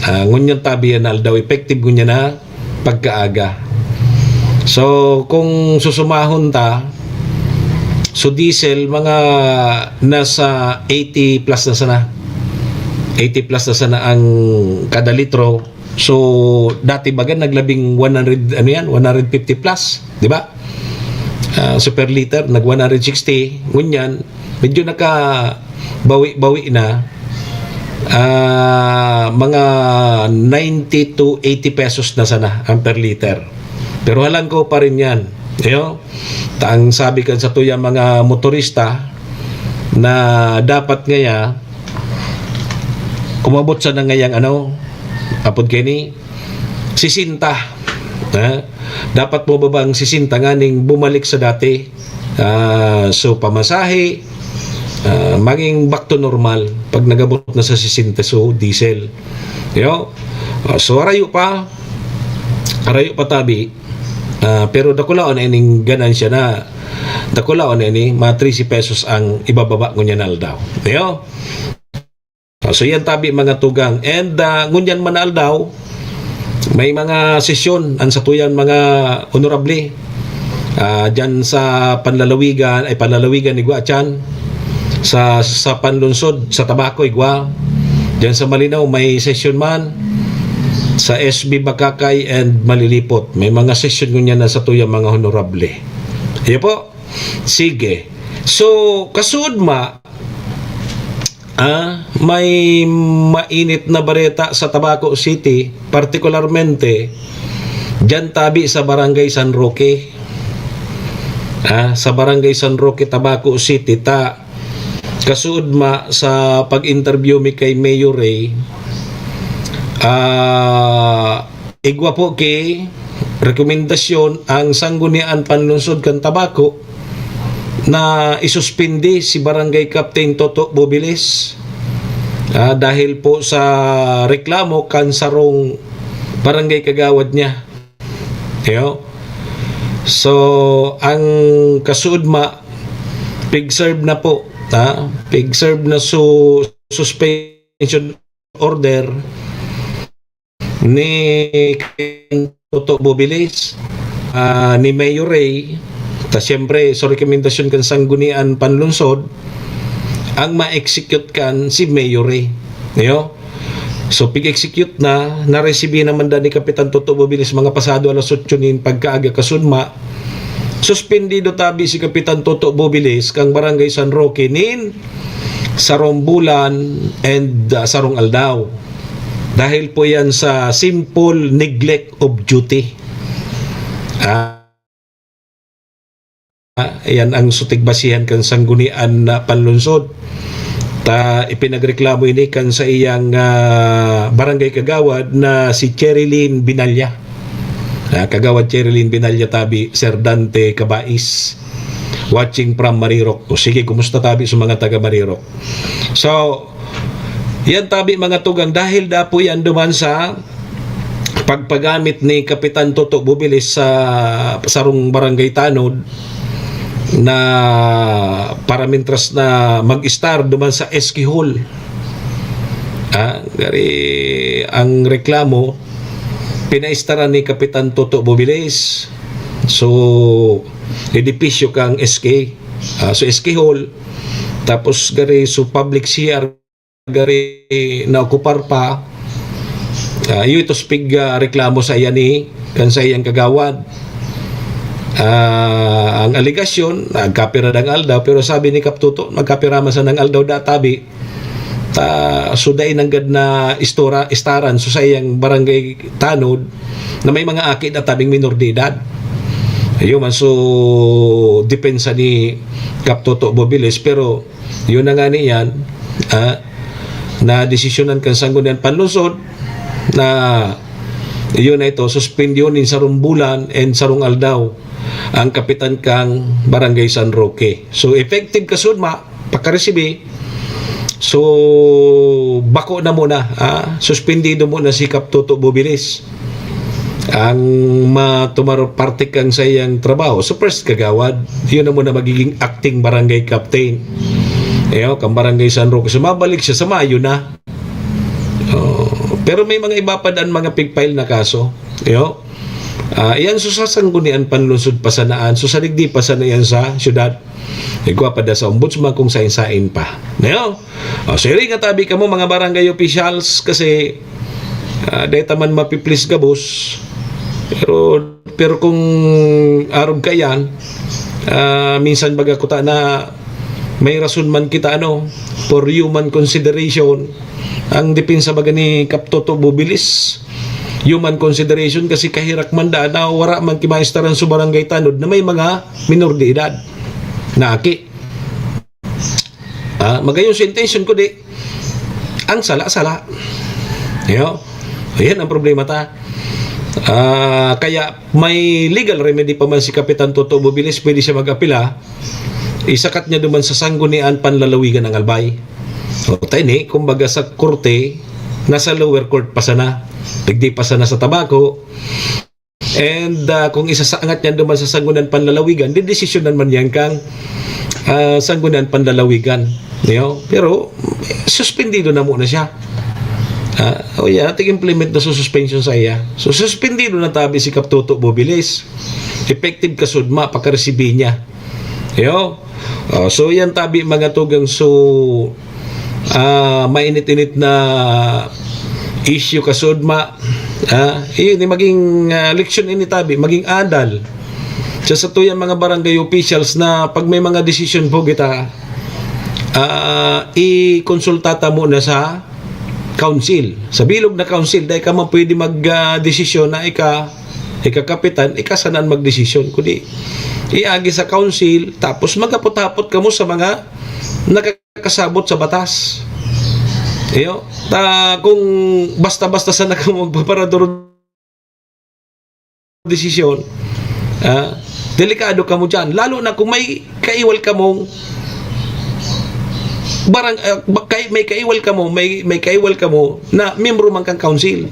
Ah, ngunyan tabi yan na aldaw, effective ngunyan na pagkaaga. So, kung susumahon ta, so diesel, mga nasa eighty plus na sana. Eighty plus na sana ang kada litro. So, dati baga naglabing one hundred, ano yan, one hundred fifty plus, di ba? Ah, so per liter, nag one hundred sixty. Ngunyan, medyo nakabawi-bawi na. Ah, mga ninety to eighty pesos na sana ang per liter. Pero halangkaw pa rin yan. Iyo, ta ang sabi kan sa tuya mga motorista na dapat ngaya, umabot sana ngayang ano, apod kini, sisenta. Ha? Dapat mo babang sisenta nganing bumalik sa dati. Ah, so, pamasahe, ah, maging back to normal pag nagabot na sa sisenta, so, diesel. Yo? Ah, so, arayo pa, arayo pa tabi. Ah, pero dakulaon na ining ganansya na, dakulaon na ini, mga trese pesos ang ibababa ngunyan na aldaw. Yo? Ah, so, yan tabi, mga tugang. And, ah, ngunyan man na aldaw, may mga sesyon ang satuyan mga honorable. Ah, dyan sa panlalawigan, ay, panlalawigan ni Gua Chan, sa, sa panlungsod, sa Tabaco, igwa. Dyan sa Malinao, may sesyon man. Sa S B Bacacay and Malilipot, may mga sesyon ngunyan na satuyan mga honorable. Iyo po. Sige. So, kasuod ma, ah, may mainit na bareta sa Tabaco City, partikularmente dyan tabi sa Barangay San Roque. Ah, sa Barangay San Roque, Tabaco City, ta kasuod ma sa pag-interview mi kay Mayor Ray, ah, igwa po ki rekomendasyon ang Sanggunian Panlungsod kan Tabaco na isuspindi si Barangay Captain Toto Bobiles, ah, dahil po sa reklamo kan sarong barangay kagawad niya. Yo? So, ang kasuod ma, pig-serve na po, ha? Pig-serve na su-, suspension order ni Toto Bobilis, ah, ni Mayor Ray, ta siyempre, so rekomendasyon kan Sanggunian Panlungsod, ang ma-execute kan si Mayor Ray. Niyo? So, pig-execute na, naresibi naman da ni Kapitan Toto Bobilis mga pasado alas otso nin pagkaaga kasunma. Suspendido tabi si Kapitan Toto Bobilis kang Barangay San Roque nin sarong bulan and, ah, sarong aldaw. Dahil po yan sa simple neglect of duty. Ah, ayan ang sutig basihan kan Sanggunian na Panlungsod. Ta ipinagreklamo ini kan sa iyang, ah, barangay kagawad na si Cherilyn Binalya. Ah, Kagawad Cherilyn Binalya tabi, Sir Dante Cabais, watching from Marirok. O sige, kumusta tabi sa mga taga Marirok? So, yan tabi, mga tugang, dahil dapo yan duman sa pagpagamit ni Kapitan Toto Bubilis sa sarong barangay tanod na para mintras na mag-star duman sa S K Hall. Ah, gari ang reklamo, pinaistaran ni Kapitan Toto Bubilis. So, edipisyo kang S K. Ah, so, S K Hall. Tapos, gari, so, public C R, gari, naokupar pa. Ah, iyo ito sa pig, ah, reklamo sa iya ni, kan sa iyang kagawad. Ah, ang alegasyon, nagkapira dang aldaw, pero sabi ni Kap Toto, magkapira man sa nang aldaw databi. Ta, so, dai nanggad na istora, istaran, so, sa iyang barangay tanod, na may mga aki na tabing minor de edad. Ayun man, so, depensa ni Kap Toto Bobiles, pero yun na nga niyan, ah, na desisyonan kan Sanggunian Panlungsod na yun na ito, suspendyon nin sarong bulan and sarong aldaw ang kapitan kang Barangay San Roque. So, effective kasunma, pakaresibi. So, bako na muna, ah, suspendido muna si Kap Toto Bobilis. Ang matumar parte kang sa iyang trabaho, so first kagawad, yun na muna magiging acting barangay captain. Iyo, kang Barangay San Roque. So, mabalik siya sa Mayo na. Oh, pero may mga iba pa daan, mga pig-file na kaso. Iyo. Ah, iyan so sa Sangguniang Panlungsod pa sana an, so sa digdi pa sana iyan sa syudad. Igwa pa da sa ombudsman kung sain-sain pa. Nayo? O, siring nga tabi kamo, mga barangay officials, kasi, ah, dai ta man mapi-please gabos. Pero, pero kung arog kaiyan, ah, minsan baga kuta na may rason man kita, ano, for human consideration. Ang depensa baga ni Kap Toto Bubilis, human consideration, kasi kaherak man daan na wara man kimaestaran sa barangay tanod na may mga minor de edad na aki. Ah, magayon sa intention ko, di. Ang sala, sala. Yo? Ayan ang problema ta. Ah, kaya may legal remedy pa man si Kapitan Toto Bubilis, pwede siya mag-apela. Isakat niya duman sa Sangguniang Panlalawigan ang Albay. O, tayo ni, kumbaga sa korte, nasa lower court pa sana. Digdi pa sana sa Tabaco. And, ah, kung isasangat niyan duman sa Sangguniang Panlalawigan, didesisyonan man yan kang, ah, Sangguniang Panlalawigan. Yo? Pero, suspendido na muna siya. Ah, o yan, tig-implement na sa suspension sa iya. So, suspendido na tabi si Kap Toto Bubilis. Effective kasudma, pakaresibi niya. Yo? Oh, so, yan tabi, mga tugang. So, ah, mainit-init na issue kasudma. Ah, iyon, ni maging, ah, leksyon ini tabi, maging adal. Sa satuyang mga barangay officials na pag may mga desisyon po kita, ah, ikonsulta ta muna sa council. Sa bilog na council, dai ka man pwede mag, ah, desisyon na ika, ika kapitan, ika sana an magdesisyon. Kundi, iagi sa council, tapos maghapot-hapot kamo sa mga nakakasabot sa batas. Iyo, ta, kung basta-basta sana kamo magpaparador desisyon, ah, delikado kamo diyan. Lalo na kung may kaiwal kamong barang-, ah, ba-, kay-, may kaiwal kamo, may, may kaiwal kamo na miyembro man kan council.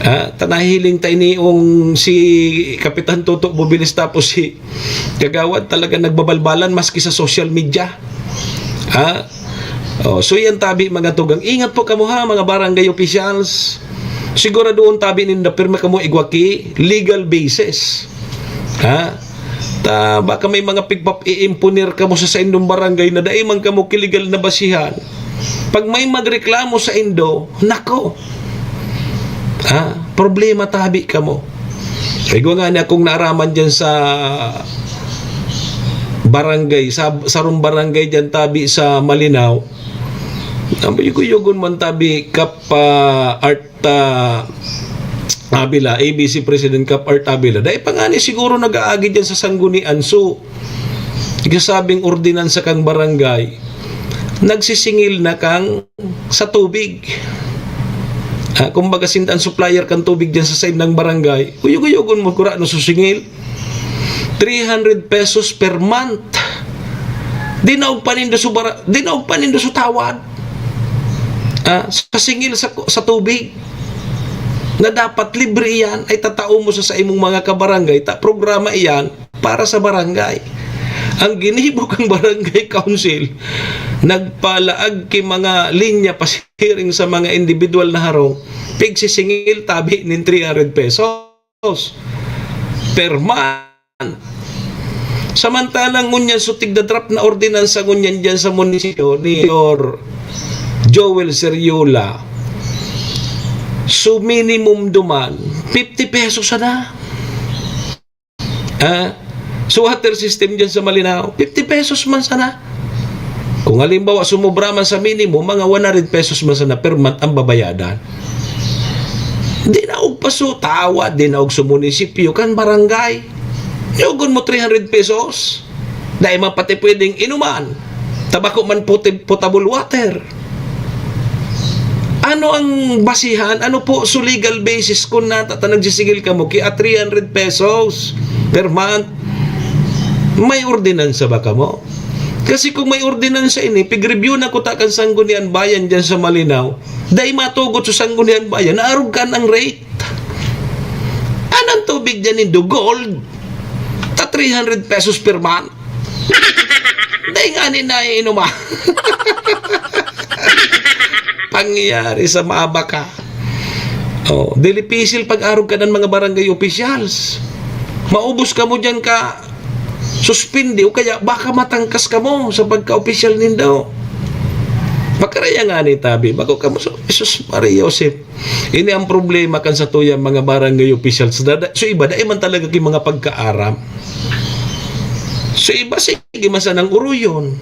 Ah, ta nahihiling ta ini, ong si Kapitan Toto Bubilis tapos si Kagawad talaga nagbabalbalan maski sa social media. Ha? Oh, so yan tabi, mga tugang. Ingat po kamo, ha, mga barangay officials. Siguraduhon tabi ninda pirmi kamo igwa ki legal basis. Ha? Ta, baka may mga pigpap-iimponer kamo sa saindong barangay na dai man kamo ki legal na basihan. Pag may magreklamo saindo, nako, ha? Problema tabi kamo. Igwa ngani akong naaraman diyan sa barangay, sa, sarong barangay diyan tabi sa Malinao. Ang yugo-yugon man tabi, Kap, ah, Art, ah, Avila, A B C President Kap Art Avila. Dai pa ngani siguro nag-aagi diyan sa Sanggunian. So, nagsasabing ordinansa kang barangay, nagsisingil na kang sa tubig. Ah, kumbaga, sinda an supplier kan tubig diyan sa saindang barangay. Uyog-uyogon mo, kura, no, susingil. Three hundred pesos per month. Dinaog pa nindo sa bara-, dinaog pa nindo sa tawad. Ah, sa singil sa, sa tubig. Na dapat libre iyan, ay tatao mo sa, sa imong mga kabarangay, ta programa iyan para sa barangay. Ang ginibo kang barangay council, nagpalaag ki mga linya pasiring sa mga individual na harong, pigsisingil tabi nin three hundred pesos per month. Samantalang ngunyan, so tigda-draft na ordinansa ngunyan diyan sa munisipyo ni Mayor Joel Seriola, so minimum duman, fifty pesos sana. Ah, so water system diyan sa Malinao, fifty pesos man sana. Kung halimbawa, sumobra man sa minimum, mga one hundred pesos man sana per month ang babayadan. Dinaog pa so tawad, dinaog so munisipyo, kan barangay. Yugon mo three hundred pesos. Dai man pati pwedeng inuman. Tabako man puti-, potable water. Ano ang basihan? Ano po so legal basis kung nata-, ta nagsisingil kamo ki a three hundred pesos per month? May ordinansa ba kamo? Kasi kung may ordinansa ini, pig-review na kuta kan Sangguniang Bayan diyan sa Malinao, dai matugot sa Sangguniang Bayan na arog kan ang rate. Anong tubig diyan nindo, gold? Ta three hundred pesos per month? Dai ngani naiinom, ah. Pangyayari sa mabaka. Oh, dili pisil pag-arog kan mga barangay officials. Maubos kamo diyan ka suspindi o kaya baka matangkas kamo sa pagka-opisyal nindo. Makaraya nga ni tabi, bako kamo so, Jesus Maria Joseph. Ini ang problema kan sa tuyang mga barangay officials. Dada, so iba, dai man talaga ki mga pagkaaram. So iba, sige, masanang uruyon.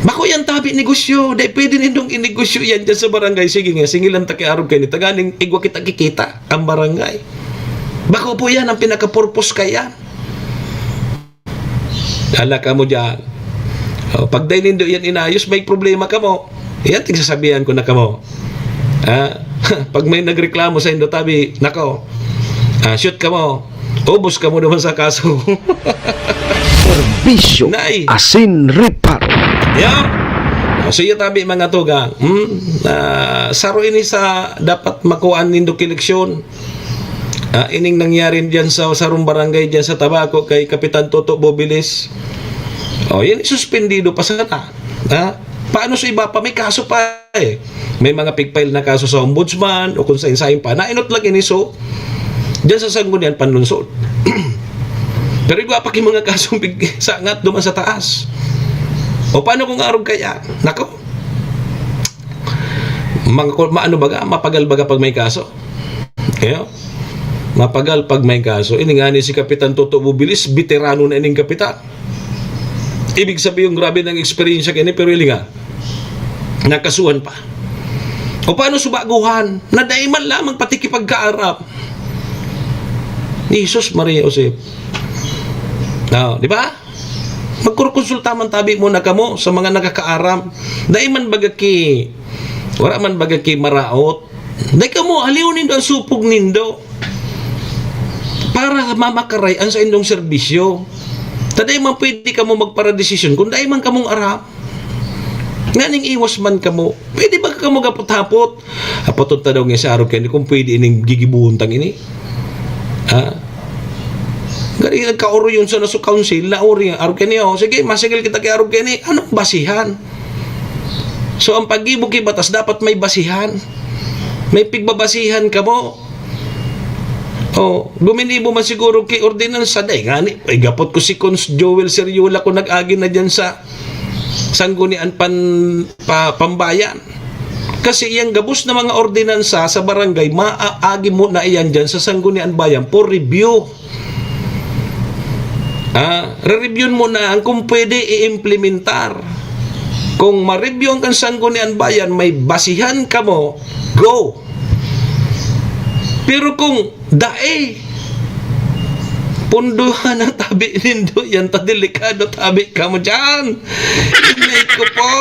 Bako yan tabi negosyo. Dai pwede nindong inegosyo yan dyan sa barangay. Sige nga, singilan ta ki arog kaini. Tanganing igwa kita kikita ang barangay. Bako po yan ang pinaka-purpose kaya. Hala kamo dyan. O, pag dai nindo yan inayos, may problema kamo. Yan, tigsasabihan ko na kamo. Ha? Pag may nagreklamo sa indo tabi, nako, ah, shoot kamo. Ubos kamo naman sa kaso. Bisyo, Nay. Asin Ripar. Ya. Ah, so, iya tabi, mga tugang. Hmm? Ah, saro ini sa dapat makuan nindo ki leksyon. Ah, ining nangyari diyan sa sarong barangay diyan sa Tabaco kay Kapitan Toto Bobilis. O, yan, isuspendido pa sana. Ha? Paano sa iba pa? May kaso pa eh. May mga pigpile na kaso sa ombudsman o kung sain-sain pa. Nainot lang ini, so, diyan sa Sanggunian Panlunsod. Pero igwa pa ki mga kasong pig-, sangat duman sa taas. O paano kung arog kaya? Nako. Mga, maano baga? Mapagal baga pag may kaso? Kaya, mapagal pag may kaso. Ini nga ni si Kapitan Toto Bubilis, veterano na ining kapitan. Ibig sabihin, grabe ng experience kini, pero ili nga, nakasuhan pa. O paano sa baguhan? Na dai man lamang pati kipagkaarap. Jesus, Maria, Joseph. Oh, di ba? Magkurukonsulta man tabi muna kamo sa mga nakakaaram. Dai man baga ki, wala man baga ki maraot. Dai kamo, aliw nindo ang supog nindo para mamakaray ang sa indong serbisyo. Ta dai man pwede kamo magparadesisyon kung dai man kamong aram. Nganing iwas man kamo, pwede ba kamo gapot-hapot? Apoton ta daw nga sa arog kaini kung pwede ining gigibuhon tang ini. Ha? Gani nagkaoroyon sa naso council, na ori nga, arog kaini, oh. Sige, masingil kita kay arog kaini. Anong basihan? So, ang paggibo ki batas, dapat may basihan. May pigbabasihan kamo. Oh, guminibo man siguro ki ordinansa, dai ngani, ay gapot ko si Cons Joel Seriola kung nag-agi na dyan sa Sanggunian pan, pa, Pambayan. Kasi iyang gabos na mga ordinansa sa barangay, maaagi mo na iyan dyan sa Sanggunian Bayan for review. Ah, re-review mo na ang kung pwede i-implementar. Kung ma-review ang kan Sanggunian Bayan, may basihan kamo, go! Pero kung dai, punduhan ang tabi nindo, yan ta delikado tabi kamo dyan. Inay ko po.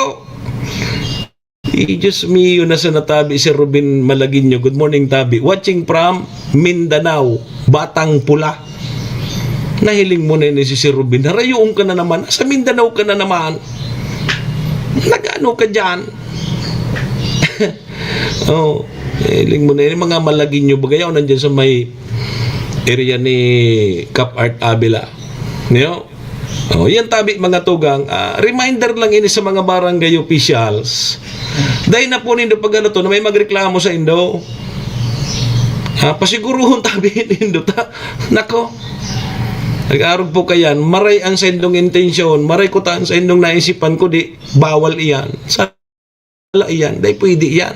Eh, Diyos mio, nasa na tabi si Ruben Malagueño. Good morning, tabi. Watching from Mindanao, Batang Pula. Nahiling mo na yun si Sir Ruben. Harayoon ka na naman. Sa Mindanao ka na naman. Nagano ka dyan? Oh, hiling mo na yun. Mga Malagueño, bagayaw nandyan sa may area ni Cap Art Avila. Niyo? Oh, yan tabi, mga tugang. Ah, reminder lang ini sa mga barangay officials. Dahil na po nindo pag ano to, na may magreklamo sa indo. Ah, pasiguruhon tabi nindo ta. Nako. Nag-arog po kayan. Maray ang sa indong intensyon. Maray ko taan sa indong naisipan ko, di bawal iyan. Sa Wala iyan, dai pwede iyan.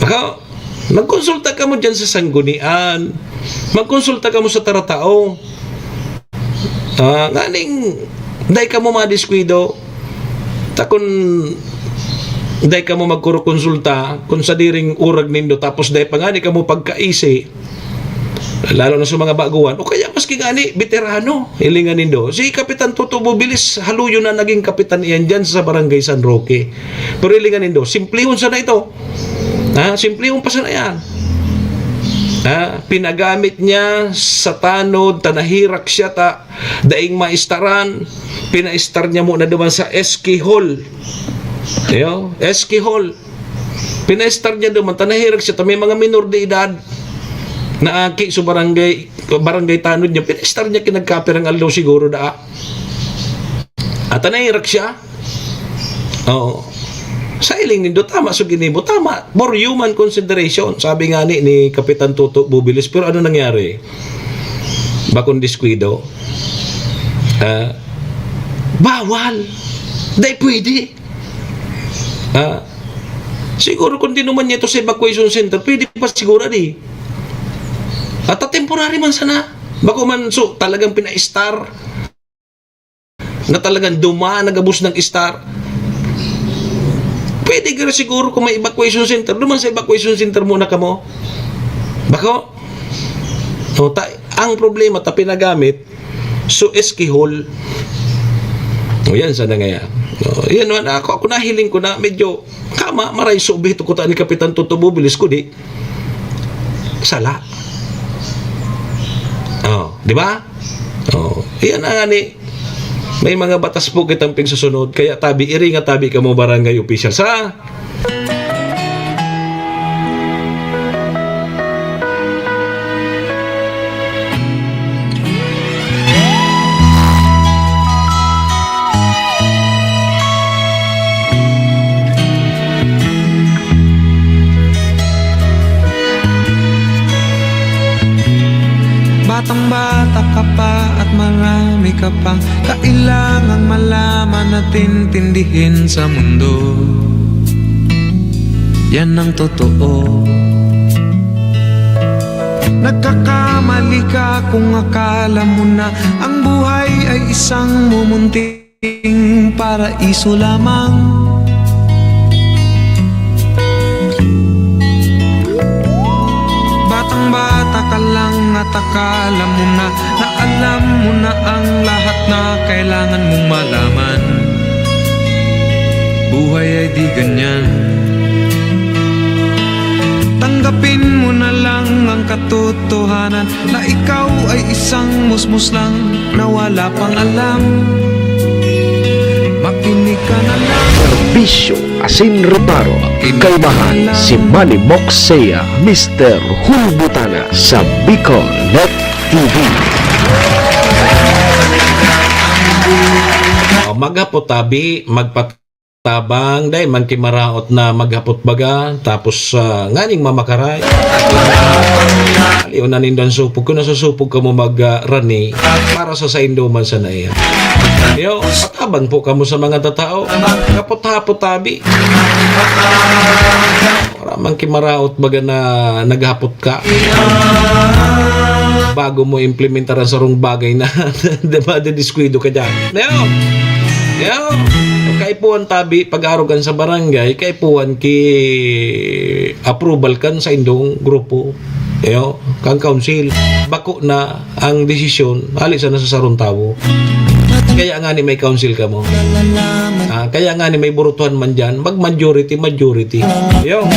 Baka, magkonsulta kamo dyan sa sanggunian. Magkonsulta kamo sa taratao. Ah, nganing, dai kamo madiskuido. Ta kun dai kamo magkurukonsulta, kun sa diring urag nindo, tapos dai pa ngani kamo pagkaisi, lalo na sa mga baguhan, o kaya maski ngani, veterano, hilingan nindo. Si Kapitan Toto Bubilis, haluyon na naging kapitan iyan dyan sa Barangay San Roque. Pero hilingan nindo, simplihon sana ito. Ha? Simplihon pa sana yan. Ha? Pinagamit niya sa tanod, ta nahirak siya, ta daing maistaran, pinaistar niya muna duman sa S K Hall. Ayo, S K Hall. Pinaistar niya duman, ta nahirak siya, ta may mga minor de edad na aki sa barangay, barangay tanod niya, pinaistar niya kinagkapirang aldaw siguro daa. At nahirak siya. Oo. Sa hiling nindo, tama so ginibo, tama. For human consideration, sabi nga ni, ni Kapitan Toto Bubilis, pero ano nangyari? Bakong diskwido? Ah, bawal. Dai pwede. Ah, siguro kung dinuman niya ito sa evacuation center, pwede pa siguro di. At temporary man sana. Bako man, so, talagang pina-star na talagang duman na gabos ng star. Pwede ka siguro kung may evacuation center, duman sa evacuation center muna kamo. Bako? O, ta-, ang problema ta pinagamit, so S K Hall. O, yan sana ngayon. O, yan man, ako, ako nahiling ko na medyo kama, maray subi ito kuta ni Kapitan Toto Bubilis, kudi sala. O, di ba? O, yan ang ani. May mga batas po kitang pigsusunod, kaya tabi, iri nga tabi kamo barangay officials, ha? Batang-bata ka pa at marami ka pang kailangang malaman at intindihin sa mundo. Yan ang totoo. Nagkakamali ka kung akala mo na ang buhay ay isang mumunting paraiso lamang. Batang-bata ka lang at akala mo na, na alam mo na ang lahat na kailangan mong malaman. Buhay ay di ganyan. Tanggapin mo na lang ang katotohanan na ikaw ay isang musmus lang na wala pang alam. Makinig ka na lang. Serbisyo asin reparo, kalmahan si Manny Moxea, Mister Hulbutana sa Bicol Net T V. Ah, maghapot tabi, magpatabang, dai man ki maraot na maghapot baga, tapos, ah, nganing mamakaray. Aliw na nindo ang supog. Kung nasusupog kamo mag, ah, rani, para sa saindo man sana iyan. Yo, patabang po kamo sa mga tatao. Hapot-hapot tabi. Wala man ki maraot baga na naghapot ka. Bago mo implementar ang sarong bagay na, di ba, didiskuido ka dyan. Yo! Yo! Kaipuhan tabi, pag-arogan sa barangay, kaipuhan ki approval kan sa indong grupo. Yo, kang council. Bako na ang desisyon, hali sana sa sarong tawo. Kaya nga ni may council kamo. Ah, kaya nga ni may burutuhan man dyan, mag-majority, majority. Yo.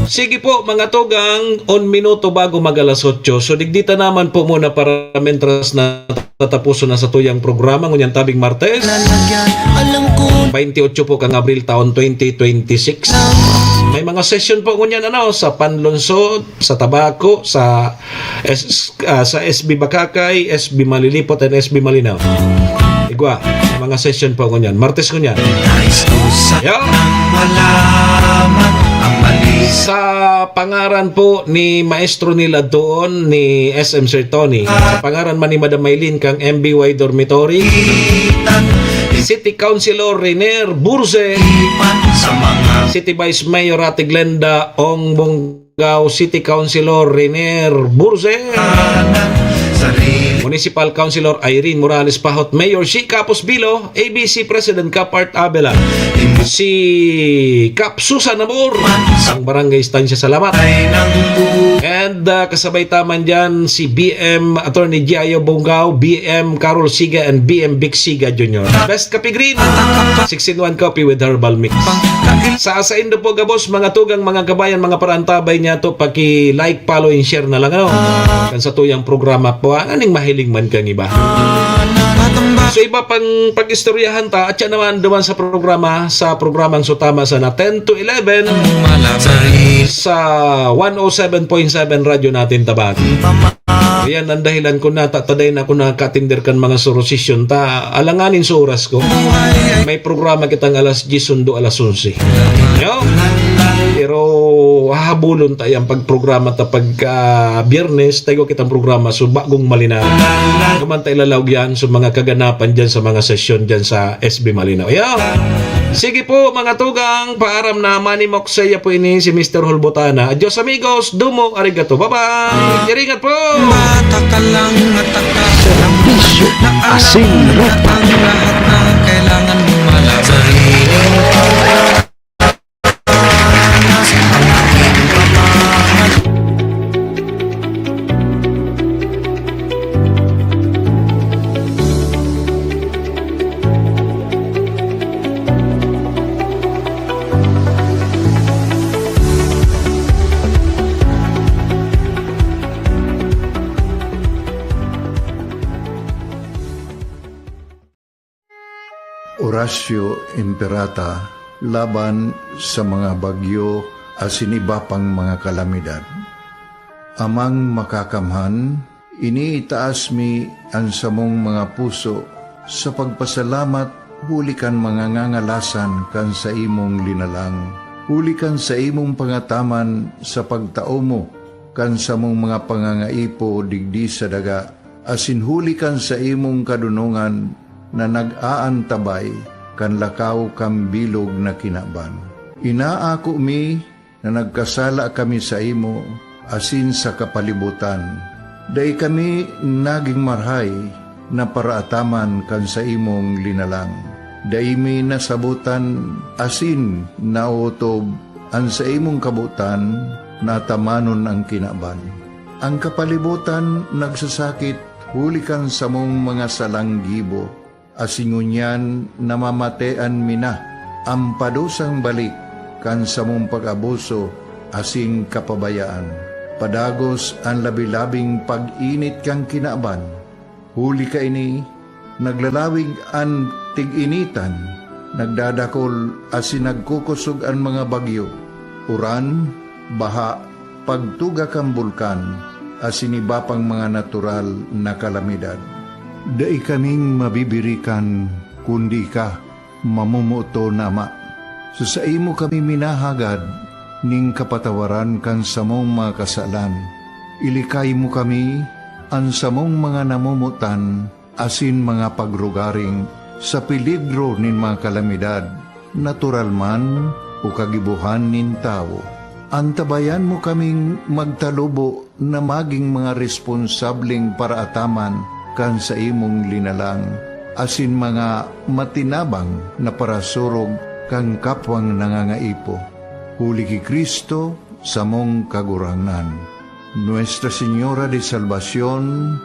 Sige po, mga tugang, un minuto bago mag alas otso. So, digdita naman po muna para mentras na tatapuson na sa tuyang programa ngunyan tabing Martes. Twenty-eight po kang Abril taon twenty twenty-six. May mga session po ngunyan, ano, sa Panlonsod, sa Tabaco, sa S-, ah, sa S B Bakakay, S B Malilipot, and S B Malinaw. Igwa, mga session po ngunyan. Martes ngunyan. Nais ko sanang Yo. Malaman ang mali. Sa pangaran po ni Maestro Nila doon, ni S M Sir Tony, sa pangaran man ni Madam Maylin kang M B Y Dormitory, City Councilor Renier Burze, City Vice Mayor Ate Glenda Ong Bong Gao, City Councilor Renier Burze, Municipal Councilor Irene Morales Pahot, Mayor Shi Capos Bilo, A B C President Cap Art Abela, si Cap Susan Amor, ang Barangay Estancia Salamat, and, uh, kasabay taman dyan si B M Attorney Giayo Bongao, B M Carol Siga, and B M Vic Siga Junior. Best Kape Green, six in one coffee with herbal mix. Sa saindo po gabos, mga tugang, mga kabayan, mga paraantabay niya to, paki-like, follow, and share na lang, ano? Kan sa tuyang programa po, ang aning mahiling man kang iba. So, iba pang pag-istoryahan ta, at siya naman duman sa programa, sa programang Sutama sana ten to eleven, sa one oh seven point seven Radyo Natin Tabaco. Yan ang dahilan ko na ta-, taday na ako nakaka-attender kan mga sorosisyon ta alanganin sa oras ko. May programa kitang alas diyes sundo alas onse. Yo? Pero hahabulon ta yan pagprograma ta pagka Biyernes, tayo kitang programa, so bagong malinaw. Kaman ta ilalaog yan sa mga kaganapan dyan sa mga sesyon dyan sa S B Malinaw. Yo? Sige po, mga tugang, paaram na, Manny Moksaya po ini, si Mister Hulbotana. Adios, amigos, dumo, arigato, bye-bye. Iringat po. Mata ka lang, mata ka. Serbisyo, asin, rupa. Ang lahat na kailangan mo malaman. Orasyo Imperata laban sa mga bagyo asin iba pang mga kalamidad. Amang Makakamhan, iniitaas mi an samong mga puso sa pagpasalamat huli kan mga ngangalasan kan saimong linalang, huli kan saimong pangataman sa pagtao mo kan samong mga pangangaipo digdi sa daga, asin huli kan saimong kadonongan na nag-aantabay kan lakaw kan bilog na kinaban. Inaako mi na nagkasala kami saimo asin sa kapalibotan. Dai kami nagin marahay na paraataman kan saimong linalang. Dai mi nasabotan asin naotob an saimong kabotan na atamanon an kinaban. An kapalibotan nagsasakit huli kan samong mga salang gibo, asin ngunyan namamatean mi na an padusang balik kan samong pag-abuso asin kapabayaan. Padagos an labi-labing pag-init kan kinaban. Huli kaini, naglalawig an tig-initan, nagdadakol asin nagkukosog an mga bagyo, uran, baha, pagtuga kan bulkan, asin iba pang mga natural na kalamidad. Dai kaming mabibirikan, kundi ika, mamomoton na Ama. Sa saimo kami minahagad nin kapatawaran kan samong mga kasalan. Ilikay mo kami, an samong mga namomotan, asin mga pagrugaring sa peligro nin mga kalamidad, natural man o kagibohan nin tawo. Antabayan mo kaming magtalubo na magin mga responsableng paraataman kan saimong linalang, asin mga matinabang na parasurog kan kapwang nangangaipo. Huli ki Cristo, samong Kagurangnan. Nuestra Señora de Salvacion,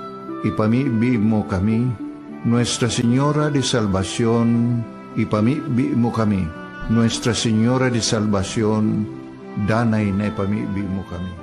ipamibi mo kami. Nuestra Señora de Salvacion, ipamibi mo kami. Nuestra Señora de Salvacion, danay na ipamibi mo kami.